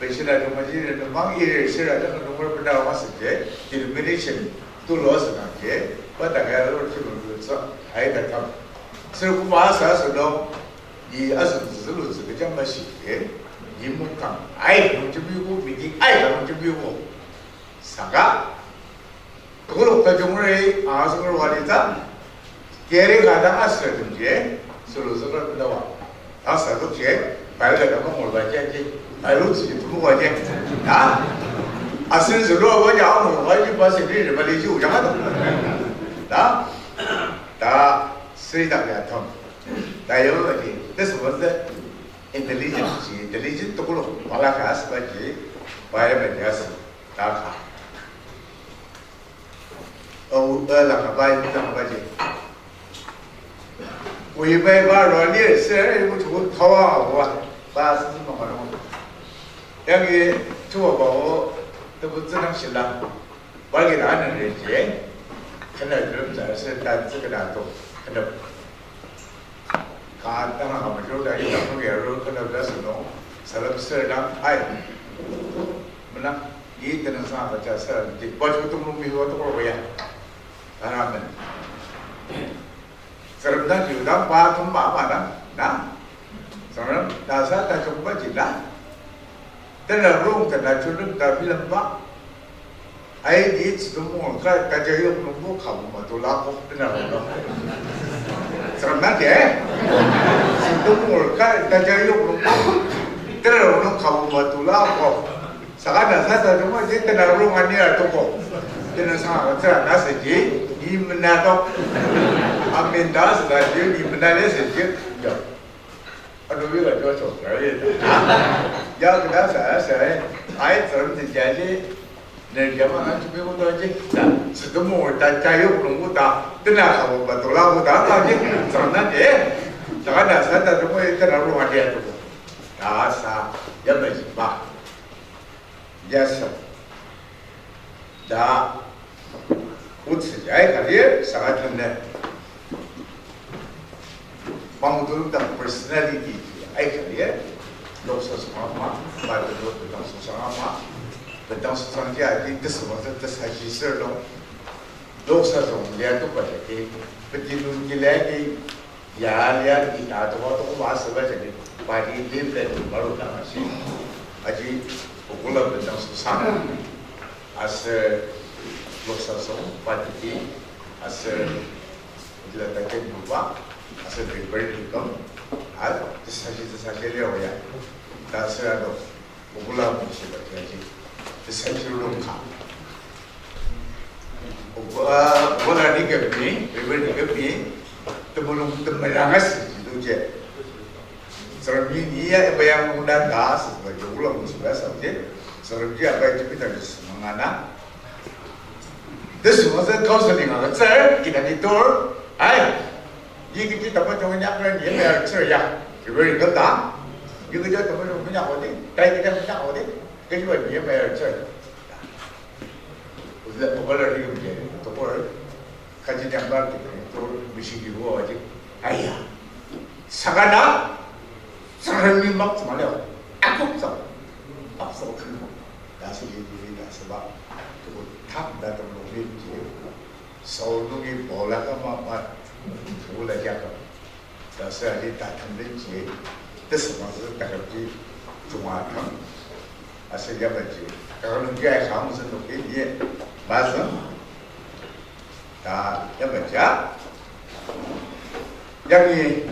Pension ajungbaji, nemang iri sira dang nunger bena masü je, denomination tulo asü dang je, ba dang ya lo chi lo lo sa, ai da kam. Sir kuma asa asü dong, ni asü zü zü lo zü kejang ba shi je, ni mung kang, ai kang jembi ko, meeting ai kang jembi ko. Saka, Tokolok tajungri, ah, sungri wali ta. Keri ka dang aser temji, sulu sungri pedawa. Aser tukji, pai ka dang mangul ba je, je. Ai lu tsi tumu ba je. Ha? Aser sulu ba je, anu ba je, ba se ni, ba li ji, u jang anu. Da? Da, sri dak ya tom. Da yo ba je. This was the intelligent, intelligent tokolok. Pala ka as ba je. Pai ba je as. Da ka. Au, eh, laka bai, laka bai je. Oi bai ba ro ni se, eh, mu chu kawa wa, ba si ma ma ro. Yangi chu ba o, tebu tsü nang shila. Ba gi na nang re je. Kana drum za se ta tsü kana to. Kana Ka tanga ka major da ita kuri aro kana da sano, salam sir dang, ai. Mena, ni tenang sa ka ja sir, di ba ju tung mi wa tung ya. Tara men. Salam da ju dang ba tung ba ma dang, na. Salam da sa ta jung ba ji da. Tena rong tena chulun ta bilemba. Ai di tsütümung ka taja yok nungbo kabu matula ko tena rong. Tsürna ke? Tsütümung ka taja yok nungbo tena rong kabu matula ko. Saka na sa ta jung ma je tena rong ani atoko. Tena sa ka tsürna se je ni mena to. Amen da sa ta je ni mena le se je. Ya. Ano wila jo chok kari. Ya kena sa sa, ai tsürm ti jaji, ne jama na chumi ko doji, na tsütümung ta jayok nungbo ta, tena kabu ba tola ko ta, ta ji, tsürna de, taka na sa ta tumo, tena rong adi atumo. Ta sa, ya ba ji ba. Ya sa. Da, otsü jai kali saka tenne. Ang tulung dang personality ji aika lir, loksa sanga ma, Bible lo bendang sosanga ma, bendang sosangji aji tesüngmangtsü tesashi sür nung, loksa song lia tokba jagi, peti nung ji lia ji, ya lia ji ta tokba tokba asüba jagi, body level maru dang ashi, aji, okula bendang sosang, aser loksa song, body ji, aser Ila takin buba, aser Reverend Likom, a, tesashi, tesashi lir oya. Ta aser ano, obula mungsu ba tiaji, tesashi rongka. Obu-, a, obula ni kemi, Reverend ni kemi, temulung temerang asü ji tuje. Tsüngremi ni ya iba ya nungdang ta asüba ji obula mungsu ba sa ji. Tsüngremi ya bai tepi ta ji sümangana. This was a counseling agütsür, kidang itur, ai, yi kechi tapajung inyaklen yimya artsür ya, Reverend kata, yi kechi tapajung inyakodi, tai kechi inyakodi, kechiba yimya artsür. Obula, obula ri yimya, tokor, kaji nyakbar kidang itur, mishigi bo aji, aya, sakana, sakana mi mak tsüma leo, akok tsüma, mak tsüma kena. Ta asüji, ta asüba, toko tak ta tem nungji ji, Saul nungi Paul aka ma, ma, toko la jaka. Ta asü aji ta tem den ji, tesüngmangtsü takam ji, junga tem. Asü yaba ji, takam nungji ai kang sü nungji ni, ma sü. Ta yamaja, yangi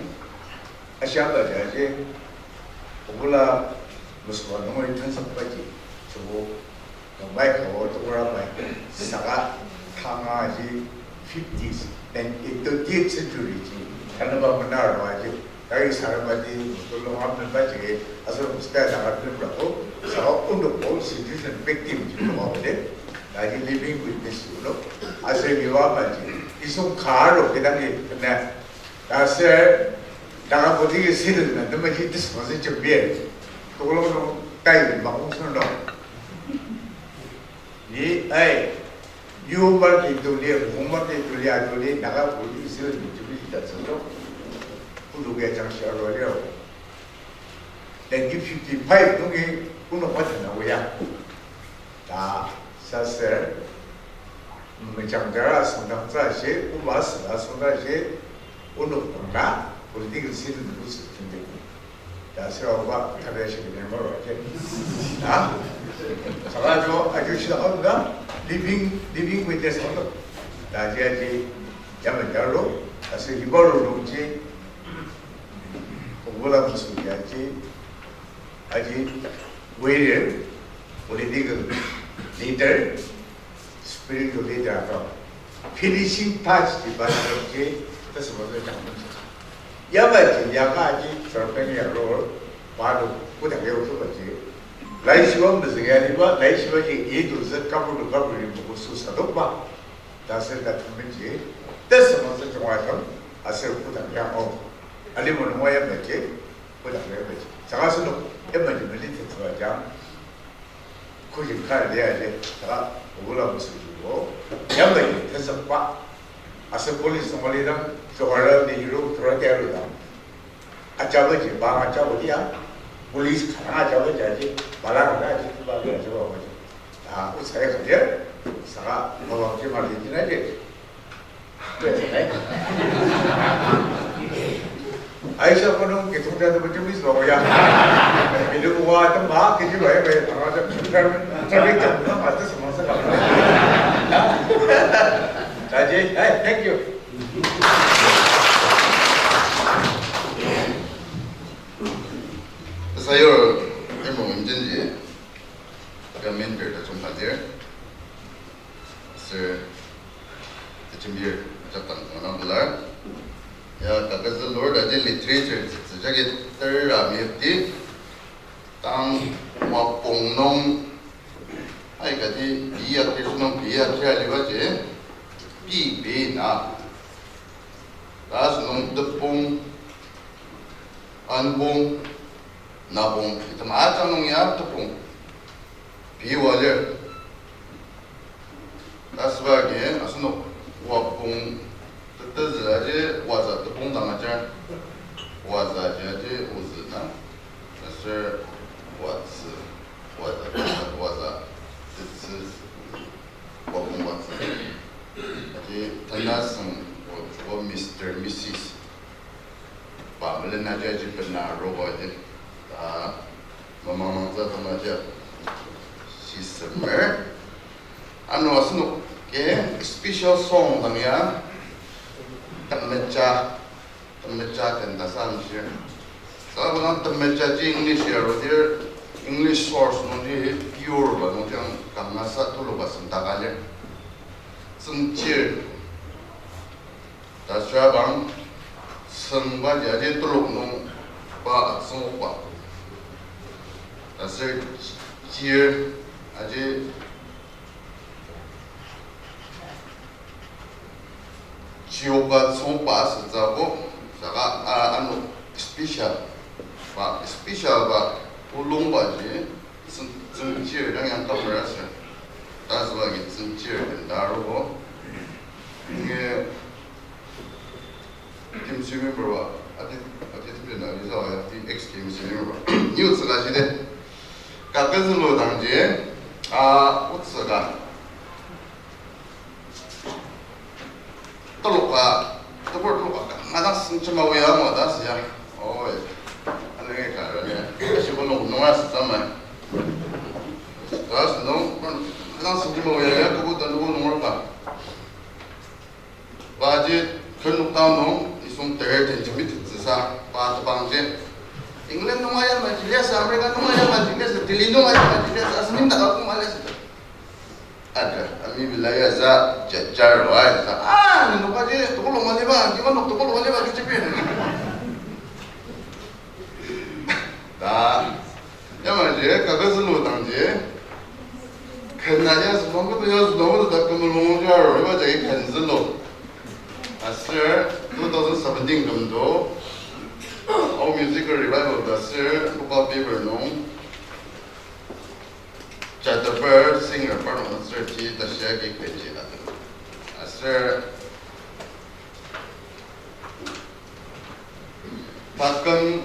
ashaka jaji, obula mesüba nungoi tensükbaji, chubo, nungbai kawo tokora bai, saka tanga ji fifties, then twentieth century ji, tanaba mena rua ji, Tari sarabadi, tulung amnaba ji, asür style dang amnaba ko, saka onok ko situation victim ji ko ba de, tari living witness ko, asür iwa ba ji, isung karo kidang ki kena, asür dang ko ji settlement, nama ji this was a champion, tulung nung tai ma kong sun no. Ni, ai, yu market to lir, home market to lir, ato lir, Naga police lir, ni jubili ta tsülo. Kudu ke jangshi aro lir. Nineteen fifty-five nungi kuno pa tena oya. Ta, sa ser, mejang jara songdang tsa shi, kuba sila songdang shi, onok pangka, political scene nung kusi tende. Ta sira oba, tabi ashi kene maro ake. Na? Saka jo, ajo shida kau da, living, living witness kau da. Ta ji aji, yamen yaro, ta si iba ro nungji, obula musu ji aji, aji, warrior, political leader, spiritual leader akam. Finishing touch ji ba ji, ta sima ta jang. Yaba ji, yaka ji, serpent ya ro, ba do, kuda ya ro ba ji. Lai shiva mezeng ya liba, lai shiva ji, i do zet kabu do kabu ri moko su sadok ba. Ta se ta temen ji, ta sima ta jong atam, aser kuda ya o. Ali mo nungwa yaba ji, kuda ya ba ji. Saka sulu, yaba ji mali tetwa jang. Kujin kar lia lia, ta, obula musu jubo, yamai tenzükba, aser police nung alidang, Jawaharlal Nehru, Durante arudang, ajabaji, bang ajabo dia, police kanga ajabaji aji, bala kanga aji, bala aji, bala aji. Ta, utsaya kadir, saka, mawang jima di jina ji. Aisha konung kitung jadu baju mis lo ya. Ilu wa tem ba kiji ba ya ba ya tanga ja traffic jam na ma ta semang sa ka. Taji, hey, thank you. Sayur, emo injenji, ya mentor ta chungpa dir. Sir, Techimbir, ajak tang kanga bular. Ya, kakazü lur da ji literature tsü jagi tera miyakti. Tang mapong nung, ai kati, biya kir nung, biya kir aliba je, bi, bi na. Tas nung tepung, anbong, nabong, item ajak nung ya tepung. Bi wa lir. Asüba agi asenok wapong tetezü aji waza tepong dang ajar. Waza jaji ozü na, aser watsü, waza, waza, tetsü, wakong watsü. Aji tanasüng, o, o Mister, Missus. Pa melen aji aji bena arogo aji. Ta mamang mangza tong aji. Shisemer. Ano asenok ke special song dang ya. Temeja. Temeja ken ta sa amshir. Sa kona temeja ji English ya rodir, English source nungji pure ba nungji ang kangasa tuluba sendaka lir. Tsüngchir. Ta sürabang tsüngba ji aji telok nung pa atsüngokba. Ta ser chir aji Chioka tsüngokba asütsübo, saka, ah, ano special, ba, special ba, olungba ji, tsüng-, tsüngchir dang yang kamer asü. Ta asüba agi tsüngchir ken ta arubo. Nge, Kim Sui member ba, ati, ati tu na, ni sa ya, ti ex Kim Sui member ba. Ni otsü ka shi de. Kakü zülu dang ji, ah, otsü ka. Tuluka, tebur tuluka, madang sengchima oya mo ta siya. Oi, anenge ka rane. Ashi ko nung nunga sitama. Ta sinung, madang sengchima oya ya, kubu ta nubu nunga ka. Paji, kenuk ta nung, isung tere tenjimi tetsüsa, pa tebang je. England nunga ya maji liasü, America nunga ya maji liasü, Delhi nunga ya maji liasü, asem indaka kuma liasü. Ada, ami bilai ya sa, jajar wa ya sa. Ah, ni nuka je, tokolo maliba, kiba nok tokolo maliba, kichipi. Ta, yamaji, kakü zülu dang ji. Ken na ya zülu, kata ya zülu, kata ta kümülung ya ro, iba jagi ken zülu. Aser two thousand seventeen kümdo, Ao Musical Revival ta aser local paper nung. Jadapur singer parnok aser ji ta shia ki kbenji na. Aser taküm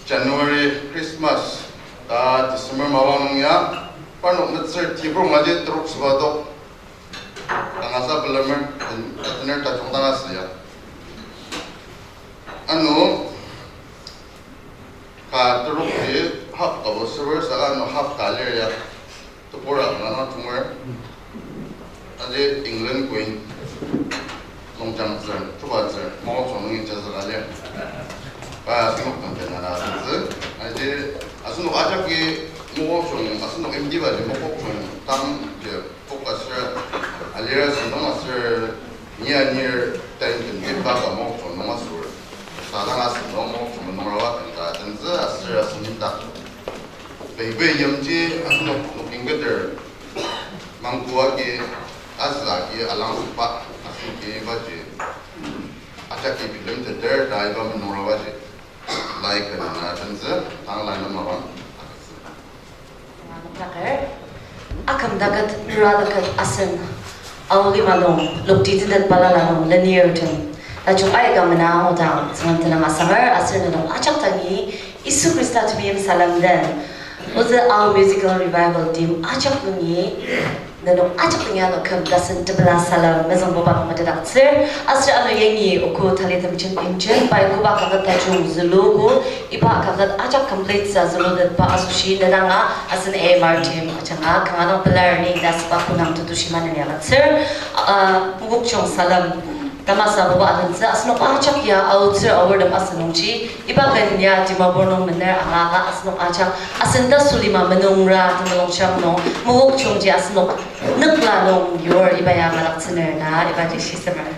January Christmas ta December mapang nung ya parnok metsür tibur ngaji terok süba tok. Tangasa pelemer, atener tajung tangasa ya. Ano, ka terok ji half kabo server saka ano half ka lir ya. Tebur a kanga tunger. Aji England Queen. Nungjang tsür, chuba tsür, Mokokchung nungi jazüka lir. Pa asenok tang tena na tsü. Aji asenok ajaki Mokokchung, asenok imdiba ji Mokokchung tang ji. Pok aser alir asenok aser ni anir tain temji baka Mokokchung nung asür. Sadang asenok Mokokchung nung rawa tenta tentsü aser asen indak. Beibe yimji asenok noking keter mangkua ki azü agi alangzükba asen ki ibaji. Ajaki bilemteter ta iba menung rawaji. Lai kena na tentsü, tang lai na mapang. Noktaker, aküm daket, nüra daket asen, Ao lima nung, lokti tetet balala nung lenirtem, tajung aika mena angudang, Tsüngrem tenüng asanger, aser nenok ajak dangi, Yisu Khrista temeim salem den. Ozü Ao Musical Revival team ajak nungi, nenok ajak nungi ano küm tasen tepela salem mezüngbuba nung metetdaktsür, aser ano yangi oku talitem jen imjen, pai koba kaket tajung züluogo, iba kaket ajak complete sa zülutetba asoshi nedanga asen A M R team ajanga kanga dang pelar ni ita süba konang tetushi maneni agütsür, ah, Mokokchung salem tamasa buba adentsü, asenok ajak ya aotsür aortem asünungji, iba ken ya Dimapur nung mener angaka asenok ajak asen tasulima menungra temulung shang nung, Mokokchungji asenok nükla nung yur iba ya malaktsüner na, ibaji shisemer.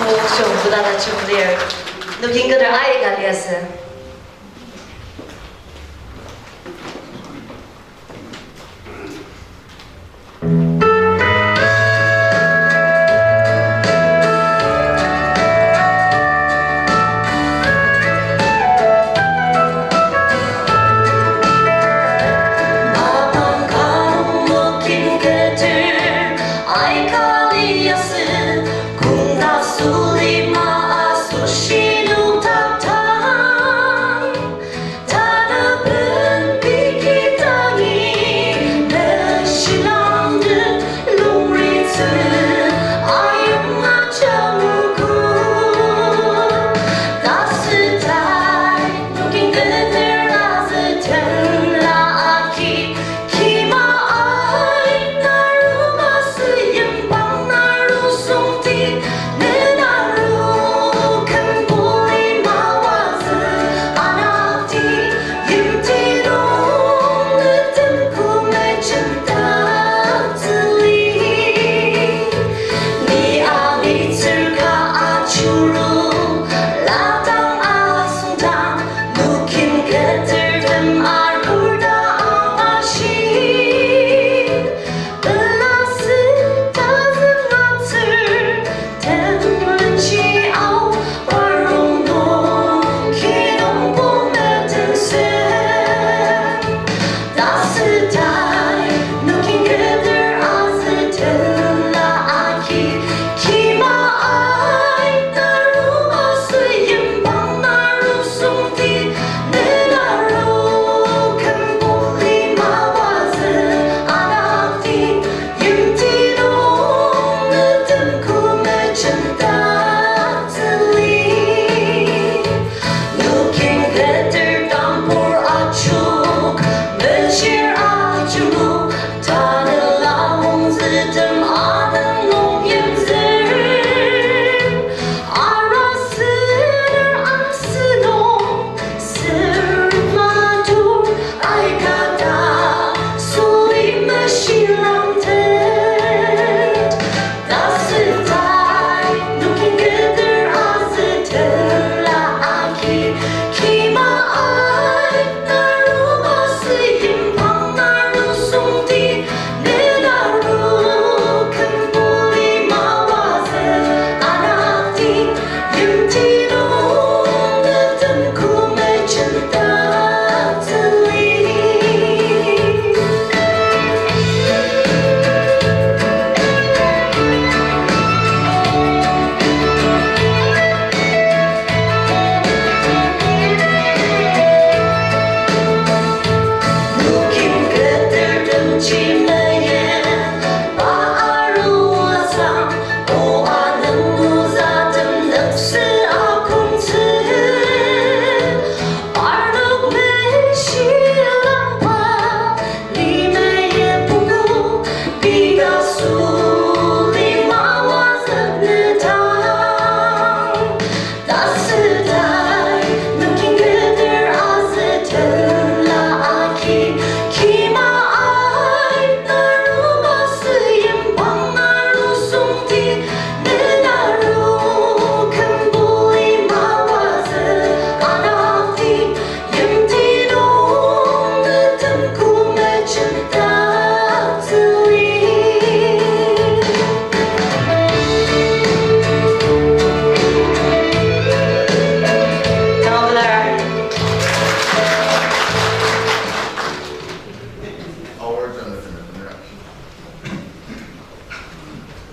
Shong kudala chunglir. Nokingketer aika liasü.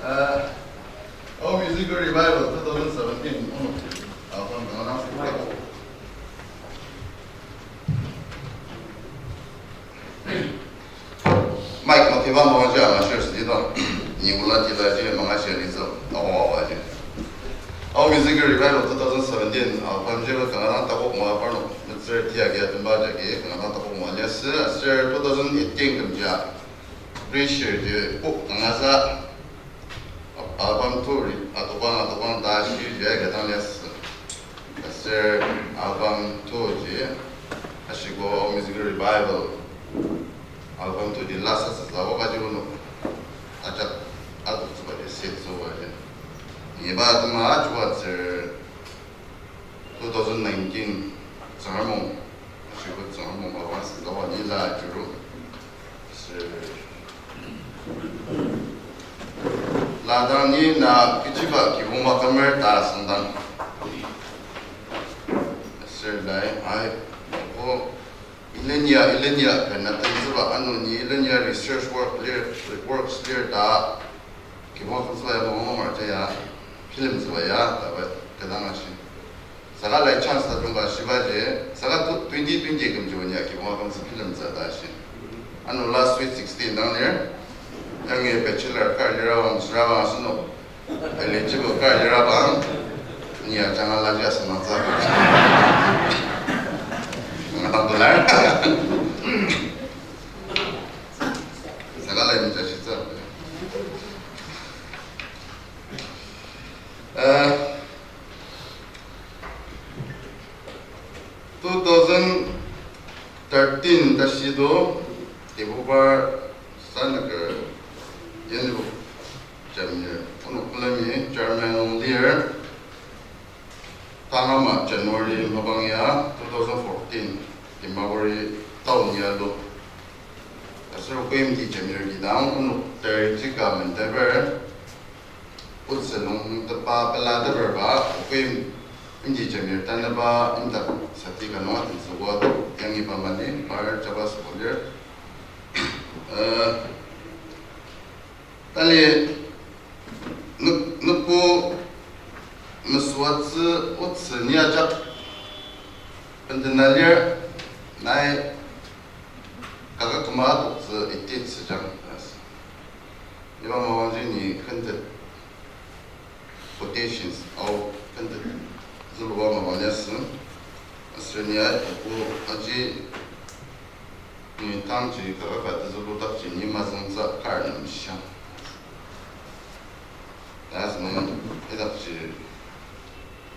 Uh, Ao Musical Revival two thousand seventeen, ono, uh, kanga dang sako. Mike, matiba mangja, ma share sidi to. Ni ula tila ji, mangja share ni so, ako awa ji. Ao Musical Revival two thousand seventeen, album ji kanga dang takok ma parnok, metsür tia kia tumba jagi, kanga dang takok ma liasü, aser two thousand eighteen kümja. Pressure ji, kok kanga sa. Album two ri, atobang, atobang ta shirji aika dang liasü. Aser album two ji, ashiko Musical Revival. Album two ji last asüsa, waka ji ono. Ajak, atok tsüba ji, set tsüba ji. Iba atema ajuatsür two thousand nineteen Tsüngrem mung, shibut Tsüngrem mung baba sendaba nila juru. Sir. Ladang ni na kechiba kibong makümer ta asüngdang. Sir lai, ai, o, ilenia, ilenia, pen na tenzüba, ano ni ilenia research work lir, works lir ta, kibong kümzüba ya mong mong ya, film züba ya, ta ba, kedang ashi. Saka lai chance ta tongka shibaji, saka tu-, twenty twenty kümji onia kibong akümtsü film tsü ta shi. Ano last sweet sixteen dang lir, yangi bachelor kar lirabang, sürabang asenok, eligible kar lirabang, ni ajanga laji asüngdang tsü. Ngatang tular. Saka lai ni jashi tsü. Eh, Two thousand thirteen ta shido, Diphupar Sanaker Yenluk Jamir, onok külemi chairman nung lir, tangama January mapang ya two thousand fourteen, Dimapur town ya lo. Aser Queen di Jamir kidang onok ter jika mendeper, otsü nung tepa pela teperba, okoim imji Jamir tanaba imdak sati ka nung atentsüogo to, yangi pa mali, par jaba sübo lir. Eh, tali nuk-, nukpu mesüatsü otsü ni ajak pentena lir, nai kaka küma adoktsü iti tsüjang. Iba mapangji ni kentet quotations, ao kentet züluba mapang liasü. Aser ni ai obo aji ni tangji kaka ka tezülu dakji ni mazüngtsü kar nem shiang. Ta asünung idakji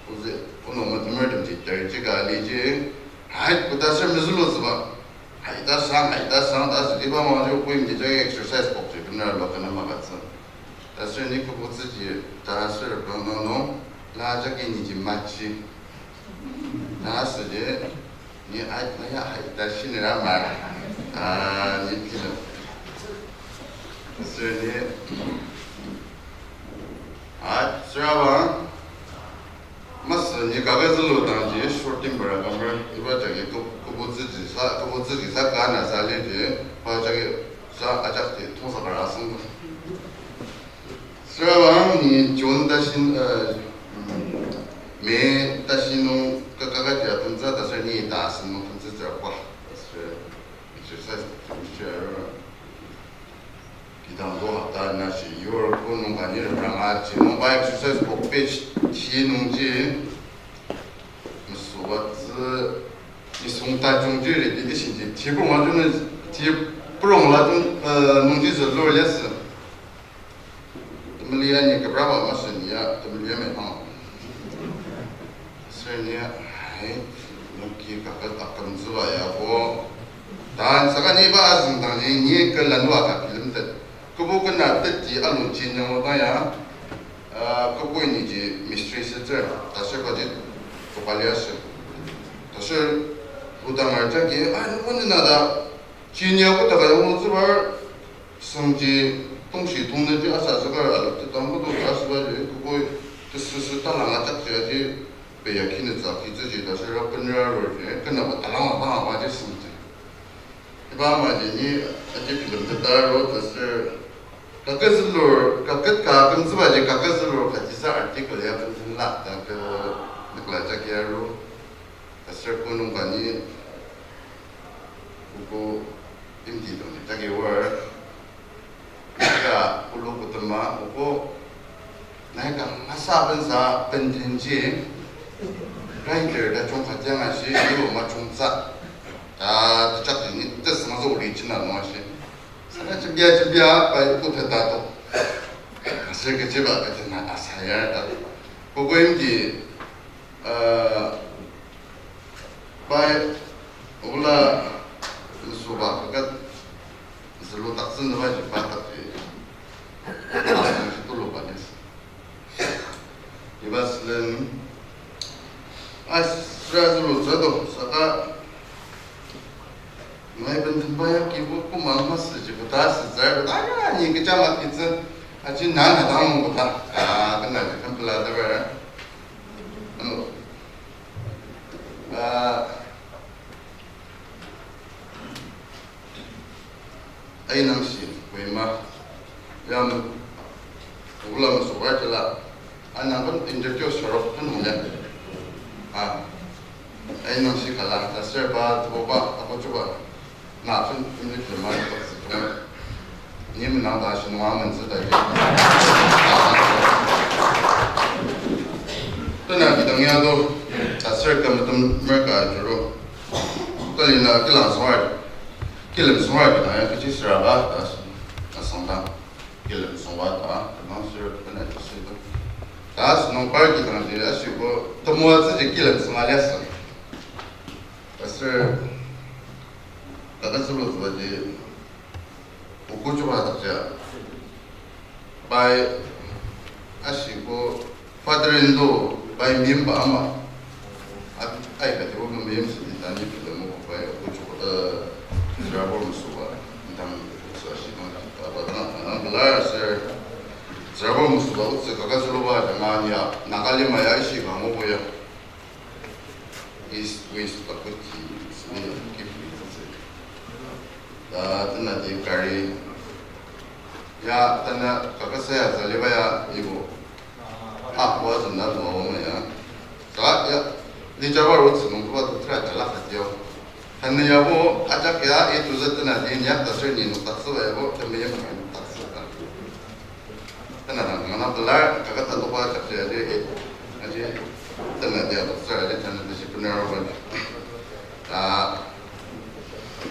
Ozi, onok metemertemji terji ka aliji, hai, koda aser mezülutsüba. Hai, ta sang, hai, ta sang, ta aser iba mangji okoimji jagi exercise pokji, bener lo kena makatsü. Ta aser ni küboktsüji, ta aser kang nung nung, la jagi niji machi. Ta aser ji, ni ai, na ya hai, ta shinira ma. Ta ni pila. Aser ni, ai, süraba, masü ni kaka zülu dangji short temper akamer, iba jagi kü-, küboktsüji sa, küboktsüji sa ka na sa liji, pa jagi sa ajakji tongsa kar asüngdang. Sürabang ni June tashi, eh, May tashi nung ka-, kaka ji atentsü ta aser ni ta asem nung tentsü tsüra kwa. Aser exercise temshi arur. Kidang do hata nashi yur ko nung ka ni ranga ji nung ba exercise book page ti nungji mesübatsü nisung tajungji repetition ji ti purong ajung ti purong la jung, eh, nungji zülur liasü. Temeli ya ni kebraba masü ni ya temeli ya mepang. Aser ni, hai, nungji kaka taküm züba ya bo. Ta saka ni ba azüngdang ni, ni kelanua ka bilemtet. Kübok kena teti alungji nyangota ya, ah, kübok niji mystery setter, ta aser budget koba liasü. Ta aser budanger jagi, ah, ni wani na da, ji ni ako taka yanglutsübar, sangji tongshi tongnaji asa asüka alak tetang kodo asübaji, kübok tesüsü talang ajakji aji, Peya kinütsü kitsüji ta aser apenra arurji, kenaba talangba bangaba ji süngji. Iba amaji ni aji bilemteta aru ta aser, kaka zülur, kaka ka kümtsübaji kaka zülur kajisa article ya kümtsüla ta kü nükla jagi aru. Ta aser ko nung ka ni, obo imti dang ni jagi war. Ka ulu kutema obo nai kangasa bensa bendenji writer ta jungka tiang ashi, ibo majungtsü. Ta tejak ni tesüngzü ori jina nung ashi. Saka jembia jembia pai kuteta to. Aser kechiba kajina asaya ta. Kogo imti, eh, pai ola mesüba kaket zülu taktsü nüba ji pa takji. Asüng shi tulu pa lis. Asra zülu tsüdo, saka nai ben temba ya kibo koma masüji kota asütsü, kota ya ni kecha makitsü, aji nana dang kota, ah, kena ji kempela teber. Ano, ah, Ainangshi, Kohima, ya, obula mesüba jila, anang kan introduce sharok kan mole. Ah, Ainangshi kala, ta serba, teboba, akochuba, na kan imli kema, ni menang ta shi nunga mentsü ta ji. Tena kidang ya do, ta ser kemetem merka juro. Tali na kilang songar, kilim songar kidang ya kechi süraba ta asüngdang kilim songa ta, kidang sür kena jisi ta. Ta asünung par kidang ji ashibo temoatsüji kilim songa liasü. Aser kaka zülu zübaji oku chuba dakja. Pai ashibo father-in-law, pai mimba ama. At-, ai, kati wo mimba yimsü ni tani pila mo pai oku chuba, eh, tsürabur mesüba. Dang sa shi dang, aba dang, dang, dang, belar ser. Tsürabur mesüba, otsü kaka züluba, dang, ania, Nagalima ya, ishi ka, mo ya. East, West, Bakuti, Sini, Kipri, tsü. Ta, tena di kari. Ya, tena kakasa ya, zaliba ya, ibo. Ah, wa zena, wa wa ya. Sa, ya, ni jawa road sinu, wa tu tra jala katiyo. Tena ya bo, ajak ya, itu za tena di, ya, ta sir ni, nuk taksü ba ya bo, tena ya, nuk taksü ba. Tena dang, mana pelar, kaka ta toba chapter aji, eh, aji, tena dia doctor aji, tena dia shi pener arogo. Ta,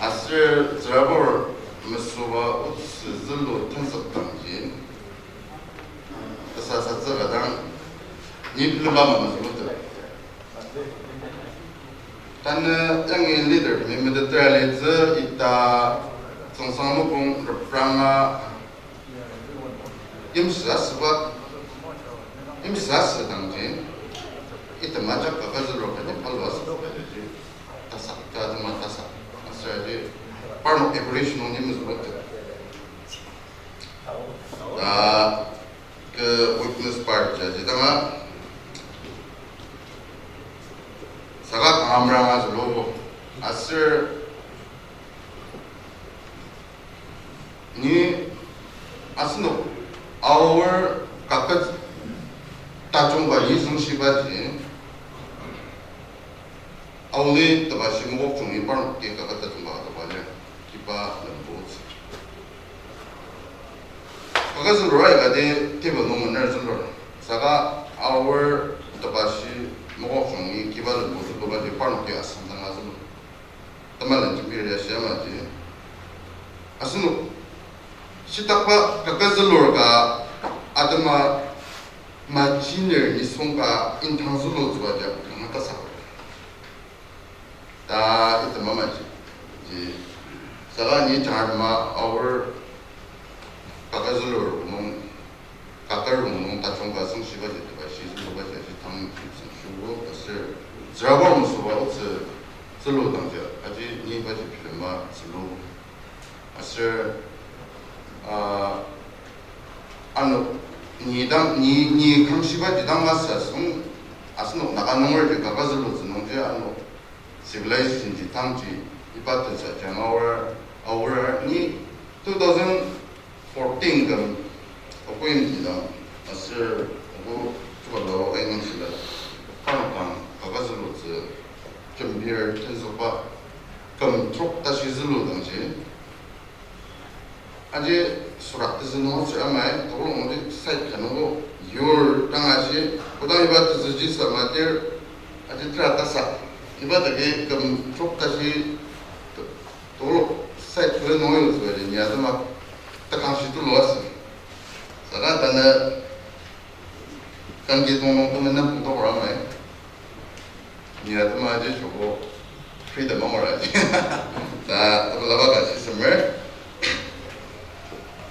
aser tsürabur mesüba otsü zülu tenzük dangji, tesa satsü ka dang, ni bilemba ma mesüba te. Tanü yangi leader temi meteter alitsü ita tsüngsang nukong repranga yimsü asüba, yimsü asü dangji, item ajak kaka zülur kati palu asüba kati ji, tasak, ta atema tasak, aser aji, parnok Aboriginal nung yimsü lote. Ta, ke witness part ya ji danga. Saka kanga meranga zülubo. Aser ni asenok aor kaket tajungba ni züngshiba ji. Aoli teba shi mokok chungi parnok ki kaka tajungba ka teba lir, kiba lembo otsü. Kaka zülur aika di table nung mener zülur. Saka aor teba shi mokok chungi kiba lembo züluba di parnok ki asüngdanga zülur. Temelen jembir ya shia maji. Asenok shitakba kaka zülur ka atema majiner nisung ka intang zülu züba ja kanga tasa. Ta item ama ji, ji, saka ni jangar ma aor kaka zülur nung, kaka rong nung tajungba züngshiba ji teba shi züluba ji aji tang züngshibo aser tsürabur mesüba otsü zülu dangji aji ni ibaji bilemba zülu. Aser, ah, ano, ni dang, ni, ni kangshiba ji dang masü asüng, asenok Naga nunger ji kaka zülutsü nungji ano civilization ji tangji iba tensa jang aor, aor ni two thousand fourteen küm oku yimti dang, aser oku chuba lao ainung shila, parnok dang kaka zülutsü jembir tenzükba küm trok tashi zülu dangji. Aji sürak tezü nung aser amai, tokolo nungji side ka nungbo yur dang ashi, kodang iba tezüji samatir, aji tera tasak, iba dagi küm trok tashi, to-, tokolo side kule nung yur zübaji ni atema takangshi tulu asü. Saka tanü kangki tongnung temenen pungtokra amai. Ni atema aji joko freedom angur aji. Ta, tabelaba ka shisemer.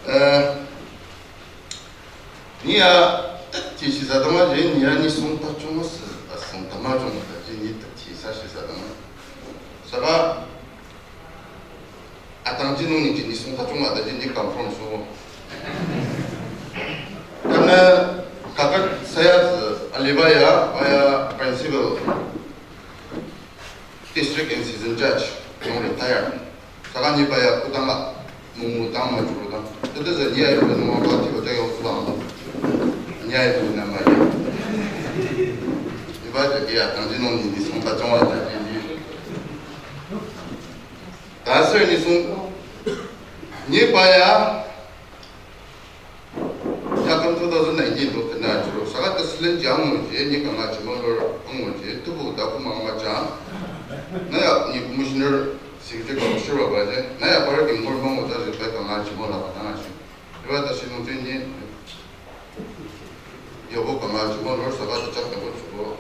Eh, ni a, teti shisa atema ji, ni a nisung tajung Ajung ta ji ni teti sa shi sa dang. Saka atangji nung ni ji nisung tajung a ta ji ni confirm so. Tanü kaket sayatsü aliba ya, aya principal district incision judge nung retire. Saka ni pa ya kodanga mungmu tang ma juru dang. Tetezü ni ya yonga nung aba tiba jagi otsü dang dang. Ni ya yonga ma ya. Iba jagi ya, tangji nung ni nisung tajung a ta ji ni. Ta ser nisung, ni pa ya, yakam two thousand nineteen to kena juru. Saka ta sülen ji anguji, ni kanga jimalur anguji, tebu ta kuma ama ja. Na ya ni commissioner secretary ka shirwa ba je. Na ya par ki ngor mangu ta je pa kanga jimala ba na ji. Iba ta shi nung ji ni. Yabo kanga jima lur saka tejak tabo joko.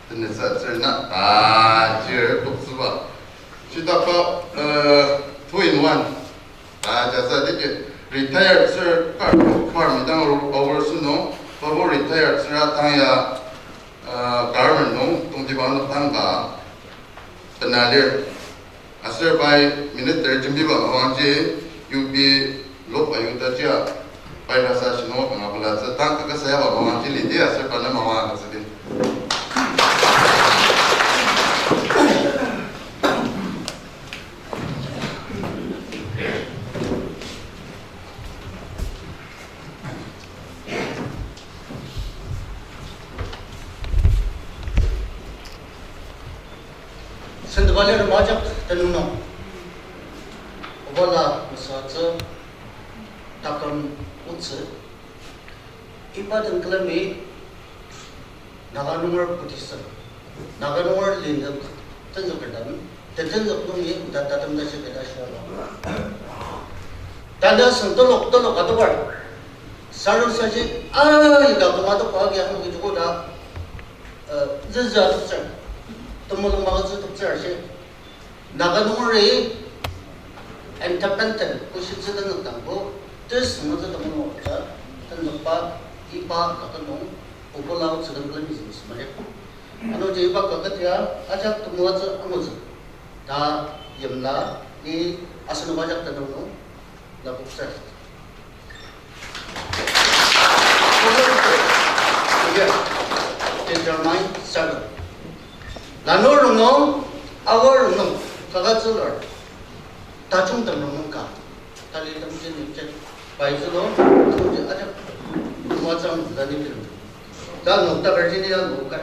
Tenesa tsürna ta jir toktsüba. Shitaba, eh, two in one. Ta jasa tiki retired sir kar, kar midang over sünung, babo retired sir atang ya, eh, government nung tongtibang nung tangka tena lir. Aser pai minister jembiba mawangji U P lok ayuta jia pai rasa shino kanga pelatsü tang kakasayaba mawangji lidi aser pa na mawang agütsüdi. Sendibali remaja tenung nung. Obala mesütsü taküm otsü. Iba den külemi Naga nunger Buddhism, Naga nunger linük tenzükerdem, tetenzük nungi oda tatem tashi keda shiraba. Tanda seng telok telok adoker. Sarung saji, ah, ida koma adoka agi ano kijuko da, eh, züzü atoktsür. Temulung magazü toktsür ashi. Naga nungeri independent kushitsü tenzük dangbo, tesüngmetsü temulung ta, tenzükba, iba, kaka nung, obala otsü den külemi züngsi mali. Ano ji iba kaka tia, ajak temoatsü angutsü. Ta yimla, ni asenok ajak tenüng nung, lapoktsür. Determine seven. Lanur rongnung, aor rongnung, kaka tsülar. Tajung tem rongnung ka. Tali tem jin nim jin. Pai zülo, tuji ajak. Moatsang zani bilu. Ta nung ta virginia nung ka.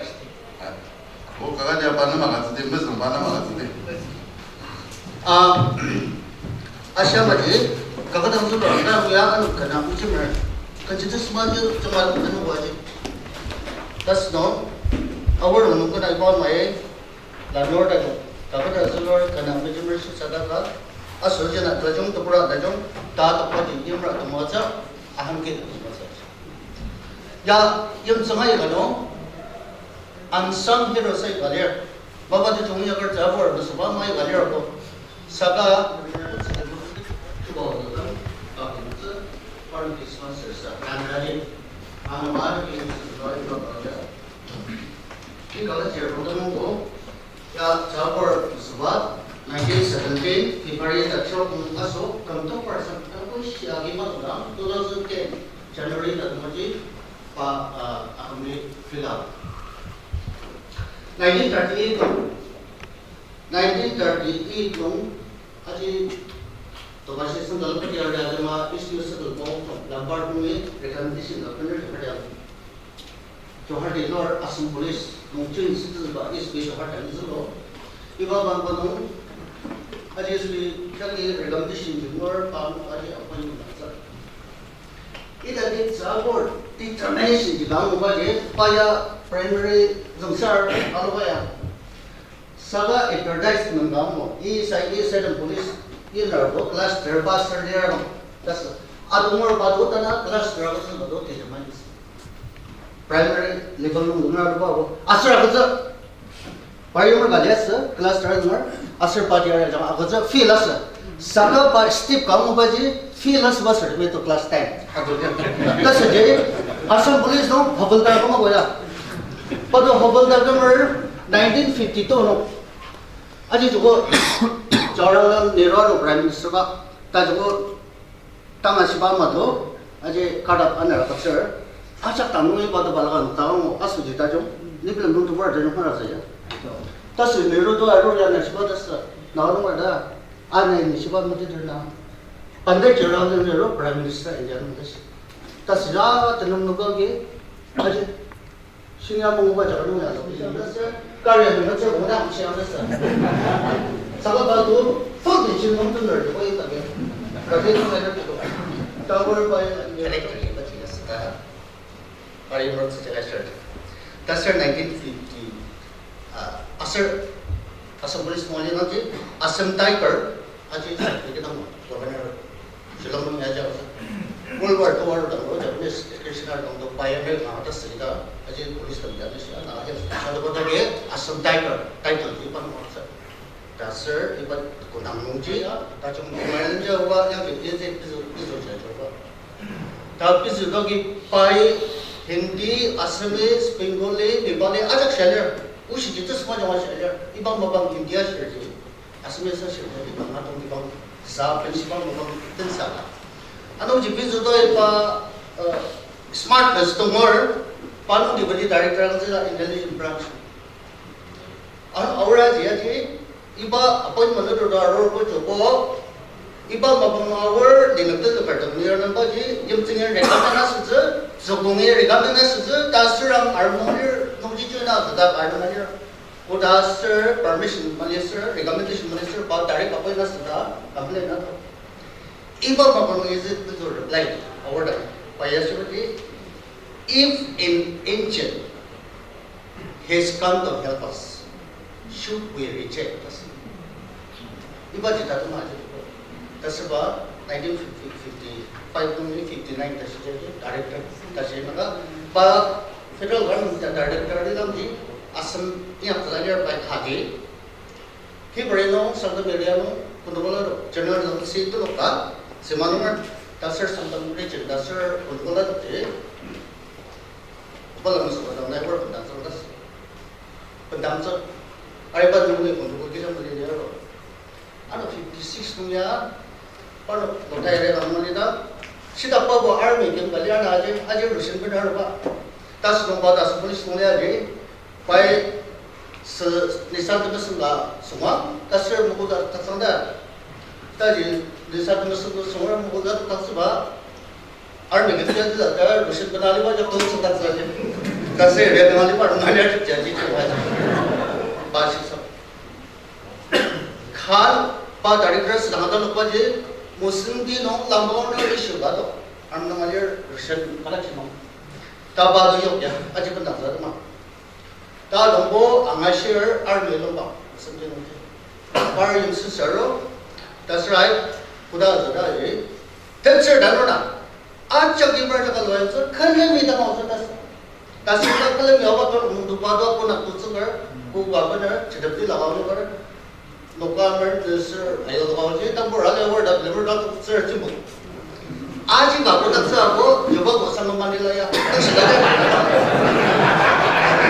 O kaka dia pa nama ka tsüdi, mezüng pa nama ka tsüdi. Ah, asia maji, kaka dang zülo, na ya anu kana ujimer. Kanchi tsü sma ji, jama anu waji. That's no. Aor rongnung kana iba mai, lanur da, kaka dang zülo, kana ujimer shi sadaka. Aso jena, tajung tepura, tajung, ta tepura ji, yimra, temoatsü, aham ke, temoatsü. Ya, yimtsüng aika nung, unsung heroes aika lir. Mapa tejung ya kar tsübur, mesüba ma aika lir ko. Saka, Ika la chir ko. Ya, tsübur mesüba, nineteen seventeen, February ta chirok nung aso, küm tokper san, küm ko shia agi ma todang, two thousand ten, January ta tongji, pa, ah, akümli fill up. Nineteen thirty-eight nung, nineteen thirty-eight nung, aji, tokashi sengdang lok ya ya jama, issue settle ko, Lombard nungi recommendation ka bener ya. Guwahati nor Assam Police nung change sitezüba S P Guwahati nung zülo. Iba bangba nung, aji S P kali recommendation ji ngur pa nung aji appointment atsü. Ita di tsübur determination ji dang nungba ji, pa ya primary züngsar aluba ya. Saka advertise nung dang mo, E S I, E S I den police, inner bo class ter ba ser lir mo. Tas, adonger ba do tana class ter agütsü ba do teacher man. Primary level nung nung adoba bo. Aser agütsü. Primary ka liasü, class ter nung, aser pa ter jang agütsü fail asü. Saka pa step ka mo ba ji, fail asü ba ser, me to class ten. Tas ji, Assam police nung, habul ta koma bo ya. Pado Hobel ta kümer nineteen fifty-two nung. Aji joko Jawaharlal Nehru aro Prime Minister ka. Ta joko tanga shiba ama to. Aji kadap anera katsür. Ajak tanung iba to balaga nung tango asuji tajung. Nibilem nung tubar tajung hara saya. Tasü Nehru to aro ya na shiba tasü. Na nung ada. Ana ni shiba mati ter na. Pandit Jawaharlal Nehru Prime Minister India nung tasü. Tasü ya tenung nung kagi. Aji Shinya mungba jaka nung ya, kari ya nung ya, kari ya nung ya, saka ba tu, full tension nung tu ner, koi ta ke. Kari nung ya, tower ba ya, kari nung ya, kari nung ya, kari nung ya. Tasür nineteen fifty, ah, aser, Assam Police nung ya, Assam Tiger, aji, kita governor. Shillong nung ya jaga. World War Two arudang, Japanese education arudang to pioneer ka ta sita, aji police tem ya, aji ana ya, sita koda ke, Assam Tiger, Tiger ji iba nung sa. Ta sir, iba kodang nungji, ta jung Himalayan ja wa, yang ke, yang ke, pizu, pizu ja ja wa. Ta pizu to ki pai, Hindi, Assamese, Bengali, Nepali, ajak shalir. Ushi ji tsüsma jang wa shalir. Iba mapang India shir ji. Assamese sa shirya iba ngatong iba sa, principal mapang tensa ka. Anungji pizu to iba, uh, smartness to ngur, pa nung deputy director ang zila intelligence branch. Ano aura ji aji, iba appointment to to aro ko joko, iba mapang aor, linuk telu kardom nir namba ji, yimtsüngir recommend asütsü, zokongi recommend asütsü, ta sürang armonir, nungji juna, zata armonir. Oda sir, permission mali sir, recommendation mali sir, pa direct appoint asüta, complain ato. Iba mapang is it to reply, award, pa ya sir di, if in ancient, he's come to help us, should we reject us? Iba ji tatu ma ji. Tasüba nineteen fifty, fifty-five nungji fifty-nine tashi ji director tashi maka ba federal government ta director di lam ji Assam ya kala lir bai kati. Ki bari nung Sangtam area nung kundukula do general nung si tulok ka sima nung ta sir Sangtam region ta sir kundukula do ji. Bala musu ba dang nai work dang sir das. Pendang tsü. Ariba nungni kundukul kisa mali lir ro. Ano fifty-six nung ya, parnok lotai re kang mali ta, shita pa bo army kem kali ana aji, aji Russian benar ba. Tas nung ba tas police nung ya aji, pai se Nissan temesüng ka sunga, tas sir mukuda tatsang da. Taji Nissan temesüng ka sunga mukuda tatsang ba, Army kati ya tila ta Russian bena aliba jak tong sung tatsü aji. Kasi ria bena aliba rong alia jak jaji jaji. Ba shi sa. Khan pa director sedang ata nokba ji Muslim di nung lambo nung issue ba to. Army nung alir Russian kala chimang. Ta ba to yok ya, aji bendang sa ma. Ta dongbo angashir army longba, asem ji nungji. Par yimsü saro, ta serai, koda züda ji. Tetsür danur na, ajak yimar jaka loyang sü, kelen mi dang aotsü ta sü. Ta sü ta kelen mi awa tor mungdu pa do konak tutsü kar, ko governor, chidepti laka aotsü kar. Noka mer tsür, ayo noka ji, tambur ali awar da, lemer da, tsür jimbo. Aji ka ko tatsü ako, Juba ko sangma mani la ya. Tashi la ya.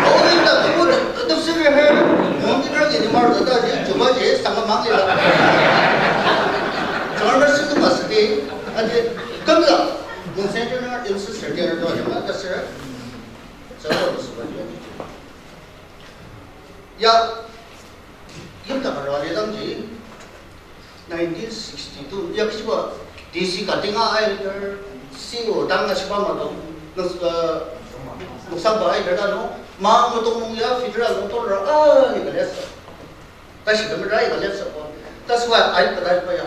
Awa ni ta ko ko tatsü he, mungkin ra ni mar da ta ji, Juba ji sangma mani la. Jangar mer sü tu masü di, aji, kemla, mungsen jona, imsü sir jona, jona, ta sir. Sir, sir, sir. Ya, yimta karo alidangji, nineteen sixty-two, ya, kiba, D C ka tenga aiter, C O dang ashiba madong, nus-, uh, noksa ba aiter ta no, ma ngodong nung ya, federal nung tonra, ah, ni kaliasa. Tashi kami rai kaliasa ko. That's why I, I, I, ya.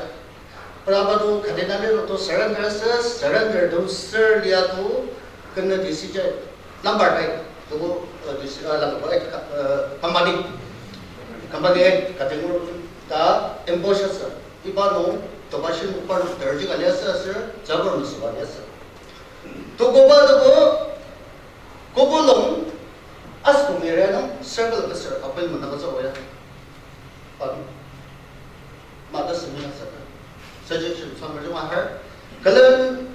Prabhu to kadena liro to surrender asü, surrender to sir lia to kena D C J number tai to, uh, D C, uh, lang, uh, company, company, eh, katengur ta ambush asü. Iba nung, to ba shi mukbar nung terji kali asü, asü, jabur musu kali asü. To koba to ko, kobo long, as kung area nung circle asü, appointment na kaso ya. Pan. Mata semi na saka. Suggestion, summary, ma har. Kalen,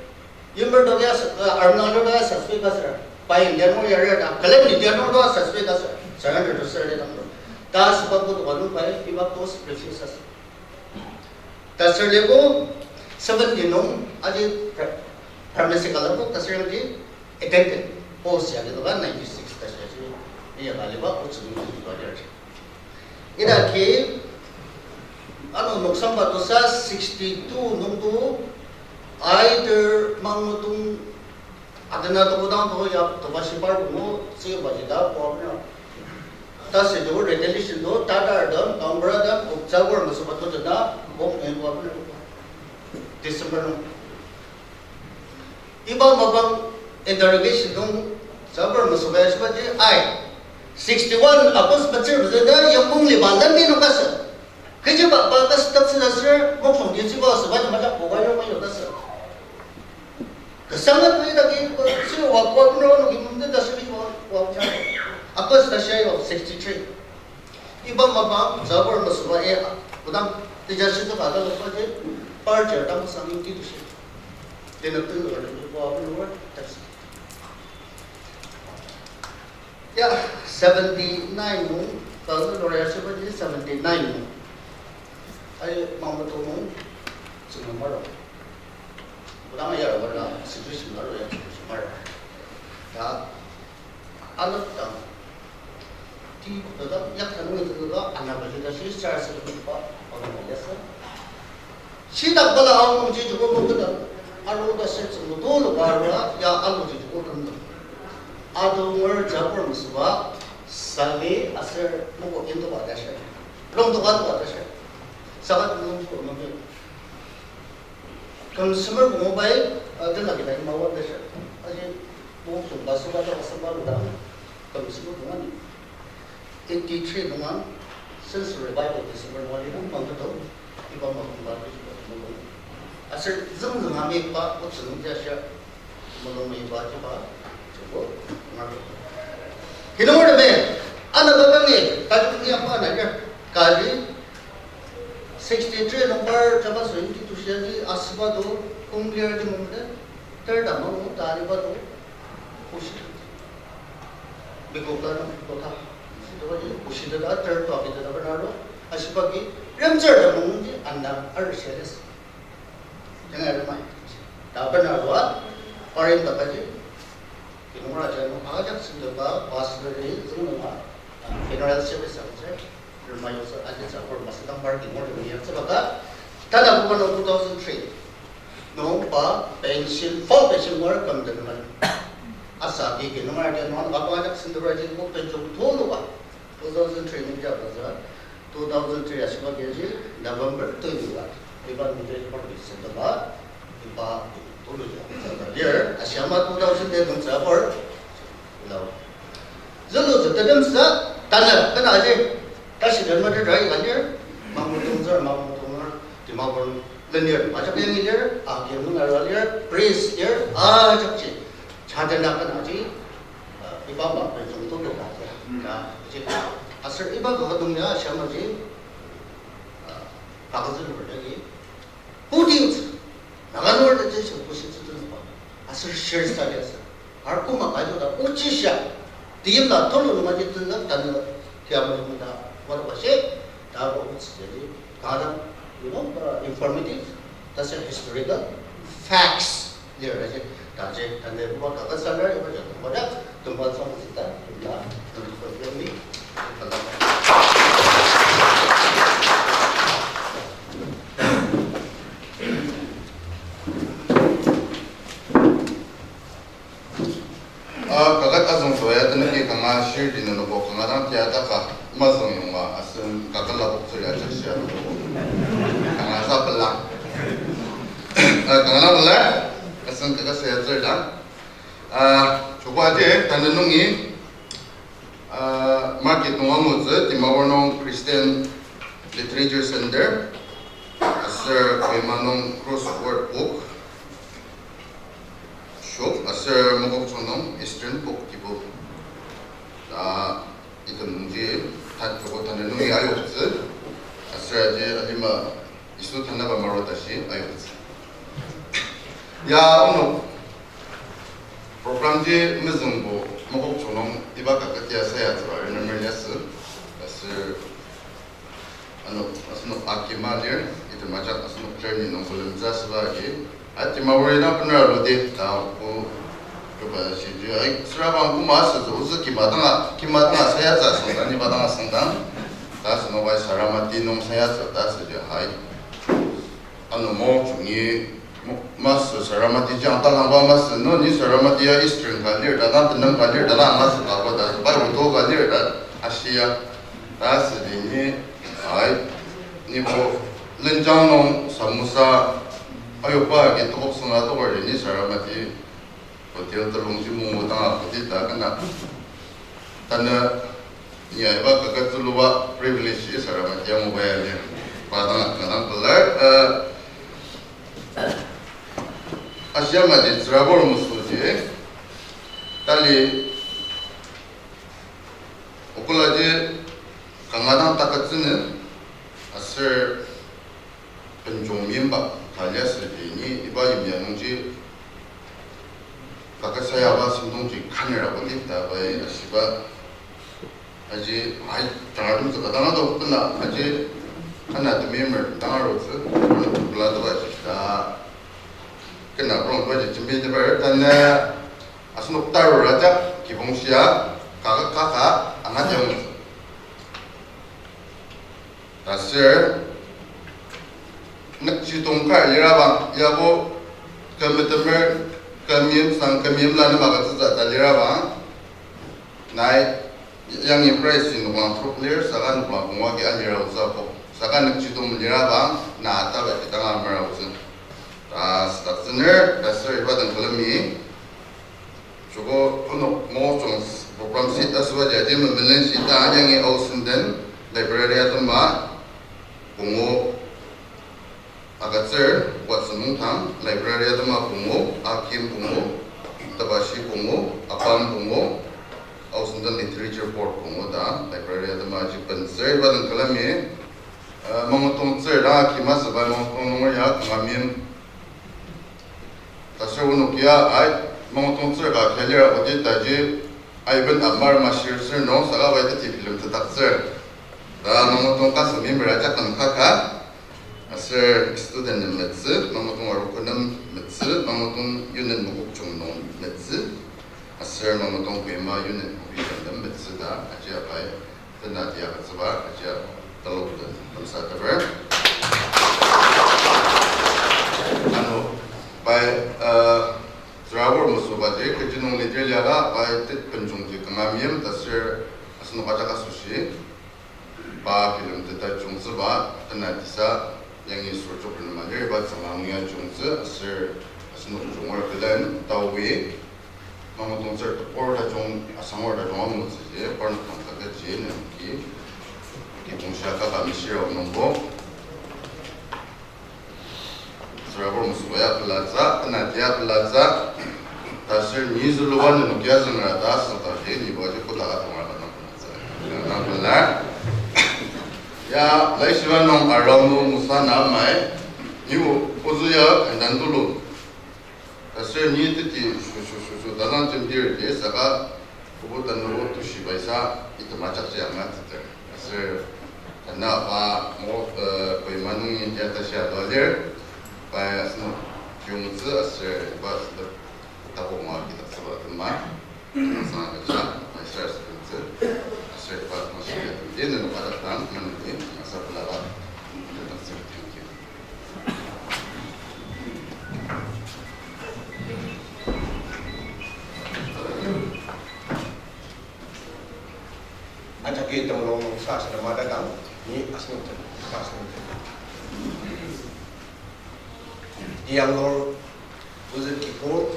yimber dogi asa, uh, arnang dogi asa, speak asa. Pai Indian nung yari ta, kalen Indian nung to suspect ta sir, surrender to sir le dang. Ta asüba ko to kanu pai, iba post refuse asü. Ta sir le ko, seventy nung, aji pri-, primary school ko, ta sir aji attendant post ya le to ka ninety six ta sir aji, iya ka le ba, ko tsünung to ka yari. Idaki, ano noksa ba tosa sixty-two nungbo, aiter Mangmetung adena toko dang toko ya toba shibar bungo, si ba jida kwa bena. Ta si to retaliation to, tatar dam, Gaonbura dam, Okjabur mesüba to jena, bom en kwa bena. December nung. Iba mapang interrogation nung Okjabur mesüba ya shibaji, ai, sixty-one August metsür metsür ta yangkong liba lembi nung kasü. Kechiba ba kasü taksü ta sür, mokshong di siba asüba ni majak boba yong mayo kasü. Kesanga kuyidaki, si wa kwa kuna wano ki mungde ta sür wa, wa cha. August ta shy of sixty-three. Iba mapang Okjabur mesüba ya, kodang teja shi züka ta lukba ji, par jer dang sang yong ti tu shi. Tena tu lukar tu kwa kuna wa, ta sür. Ya, seventy-nine nung, ka zü lori ya shibaji seventy-nine nung. Ai, Mangmetung nung, tsünü maro. Kodang ya wala situation la ya situation maro. Ya, alok dang. Ti kodang yak tanung itu kodang, ana baji ta shi, sar sar ba, ano ya sa. Shidak bala aoji joko moketa, aru ta setsü motolo ba arua, ya aluji joko kümdang. Ado ngur Okjabur mesüba, sali aser moko indo ba ta sür. Rong doka doka ta sür. Saka rong doka mami. Küm semer bungo bai, ah, tena kita ima wa ta sür. Aji, moko sungba suba ta samba luda. Küm semer bungo ni. Eighty-three nunga, sensory Bible December nunga lir nung mangketo, iba mapang ba Bishop of Mulong. Aser züngzüng ami pa otsü nungji ashir, Mulong mi ba jiba, joko, ngar. Kinungor deme, ana babangi, tajung ni apa na lir, kaji, sixty-three number jaba soyim ki tushiaji, asüba do, kong lir ji mungde, ter da mangu, ta aliba do, kushi. Mekokla nung kota. Sitaba ji, oshiteta, ter to akiteta bena ro, ashibagi, remtsür ta mungji, anda, arishia lir. Tenga remai. Ta bena roa, parim ta kaji. Kinungor aja nung, ajak sindaba, pastor ri, zungnunga, ah, funeral service aja. Remayosa aji tsübur masü dang party ngor remayosa baka. Tada buba nung two thousand three. Nung pa pension, full pension ngor kam den man. Asa ki ki nung arja nung ka pa jak sendura ji ko pension tulu ba. Two thousand three nung ja ba za. Two thousand three ashiba ki ji November twenty ba. Iba nung ja iba ki sendaba. Iba tulu ja. Sa ta lir. Ashama two thousand eight nung tsübur. Lau. Zülu zü tedem sa, tanü, kena aji, tashi den mate drai ka lir, Mangmetung zar, Mangmetung zar, Dimapur lenir, ajak yang lir, akim nung ara lir, priest lir, ajak ji, chadena kena aji, ah, iba ba, pen zong tulu ka, ya, ya, ji, aser iba ka dung ya, shama ji, ah, kagazü lur dagi, Putin, Naga nor da jesu kushi tsütsü nungba. Aser share study aser. Ar kuma kajo da uchisha. Tiyim la tulu nungba ji tsütsü tanü tiyama nungba da. Wada wa she. Da wa utsü jadi. Kada, you know, uh, informative. That's a historical facts. Lir da je. Da je. Tanü kuma kaka salar iba je. Wada. Tumba song sita. Tumba. Tumba. Ah, kaket azüngtsü ya tenüki kanga shir di nenobo kanga dang tia taka mazüng yonga asen kaket lapok tsüri ajak shia nenobo. Kanga sa pela. Ah, kanga na pela. Asen kaket sa ya tsüri dang. Ah, chukwa je tanü nungi. Ah, market nung angutsü, Dimapur nung Christian Literature Center, aser Kohima nung Crossword Book Shop, aser Mokokchung nung Eastern Book Depot. Ta, item nungji, tat joko tanü nungi ayoktsü, aser aji alima Yisu tanaba maruta shi ayoktsü. Ya, onok program ji mezüngbo Iba kaket ya sayatsüba renemer liasü, aser ano, asenok akima lir, item ajak asenok journey nung külemtsü asüba agi. Ati Dimapur dang bener aludi, ta o, kiba shiji, ai, sürabang koma asütsü, ozü kima danga, kima danga sayatsü asüngdang, iba dang asüngdang. Ta asenok bai Saramati nung sayatsü, ta asüji hai. Ano mo chungi, mo, masü Saramati jang talangba masü, no ni Saramati ya Eastern ka lir, ta dang tenem ka lir, ta dang masü ka bo, ta bai wuto ka lir, ta ashiya. Ta asüji ni, ai, nibo lenjang nung samosa, ayoba agi tokok sünga tokar ni Saramati hotel telongji mungu dang akodi ta kena. Tanü ni aiba kaket züluba privilege i Saramati anguba ya lir. Pa dang akadang pelar, eh, Asia maji tsürabur musuji, tali okulaji kanga dang taketsünü, aser benjong mimba ka liasüji ni iba yimya nungji kaket sayaba sentongji kanera kodi ta pai ashiba. Aji, ai, tangar temtsü ka dang ado kena, aji, ana tememer dang arutsü, kula toba ji ta, kena prong toba ji jembi tebar, tanü asenok tarur ajak, kibong shia, kaka, kaka, angat yangtsü. Taser, nükjidong kar lirabang, yabo, kü metemer, kü meimsang, kü meimla nem agütsütsü ta lirabang, nai, yangi prize ji noklang trok lir, saka noklang pungu agi alira otsüko. Saka nükjidong lirabang, na ataba ji dang amera otsü. Ta südaktsüner, taser iba dang külemi. Joko onok mo jung program seat asüba jaji memelen seat ta yangi Ao Senden library atema pungu agütsür, Watson Mungthang, library atema pungu, Akim pungu, Tabashi pungu, Apam pungu, Ao Senden Literature Board pungu ta library atema aji bentsür iba dang külemi, eh, Mangutong tsür dang akima süba Mangutong nunger ya kanga mim. Taser onok ya ai, Mangutong tsür ka kya lira odi taji, aiben amar mashir sür nung saka bai teti film tetaktsür. Ta Mangutong kasemi mera jakam kaka, aser student nem metsü, Mangutong arogo nem metsü, Mangutong Union Mokokchung nung metsü, aser Mangutong Kohima Union Mokokchung nem metsü ta, aji apai. Tena tia katsüba, aji a, talok den, lemsa teper. Ano, pai, uh, tsürabur mesübaji, kechi nung lidir liaka, pai tet benjungji kanga mim, taser asenok ajak asoshi, pa kilemteta jungtsüba, tena tisa, yangi sorchok nema lir, pa tsünglang ya jungtsü, aser asenok junger külen, tawi, Mangutong tsür tebur tajung, asangor tajung angutsüji, parnok tang kaket ji, nenoki, kibong shia kaka meshira nungbo. Tsürabur mesüba ya pelatsü, tena tia pelatsü, taser ni züluba nenoki azüngra ta asüngdaji, nibo aji kodaka tongra ta nang pelatsü. Nang pelar. Ya, laishiba nung arang nung musa na mai, nibo ozü ya kandan tulu. Taser ni teti shu, shu, shu, shu, tanang jemdir di saka, obo tanur o tushibaisa, item ajakji angateter. Taser, tana pa, mo, eh, Kohima nung India ta shia dolir, pa asenok jungtsü aser, pa asenok tapu ma kita saba tema, sanga kaja, pa share aser jungtsü, aser pa asenok shia, di nenu pa datang, nenu di, asa pelaba, thank you. Ajaki temulung sa sedema datang, ni asenok tem sa asenok tem. Tiang lor, uzit kiko,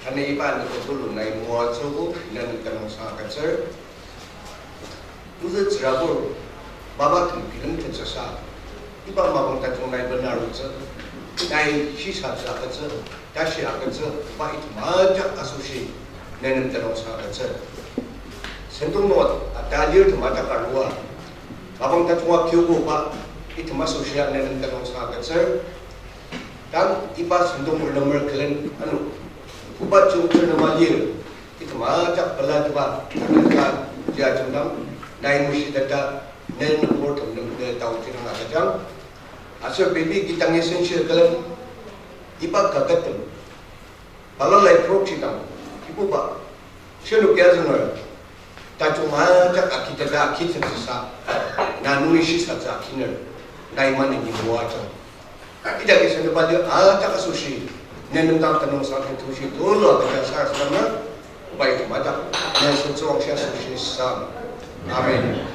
Tanü iba nükotulu nai moatsüogo, inan tenüngsang agütsür. Ozü tsürabur, mapa tem bilemtettsüsa, iba mapang tajung nai benarutsü, nai shisatsü agütsü, tashi agütsü, iba item ajak asoshi, nenem tenüngsang agütsür. Sentong nunga ata lir tem ajak arua, mapang tajunga kiogo ba, item asoshi nenem tenüngsang agütsür. Tang iba sentong renemer külen ano, koba jungtsür nem alir, Item ajak pelateba, tanela, jia jemdang, nai mushi teta, ne nübur tem nem ne tao jinang agüjang. Aser baby kidangi senshi külen, iba kakettem. Balalai prok jidang, ibuba, shenok ya zünger, tajung ajak akiteta akitsütsüsa, na nungi shisatsü akiner, nai maneni moajang. Ita kisa nübali ajak asoshi, ne nem dang tenüngsang tetushi tulu agüja sarasadema, pai temajak, ne sentsüwangshi asoshi sang. Amen.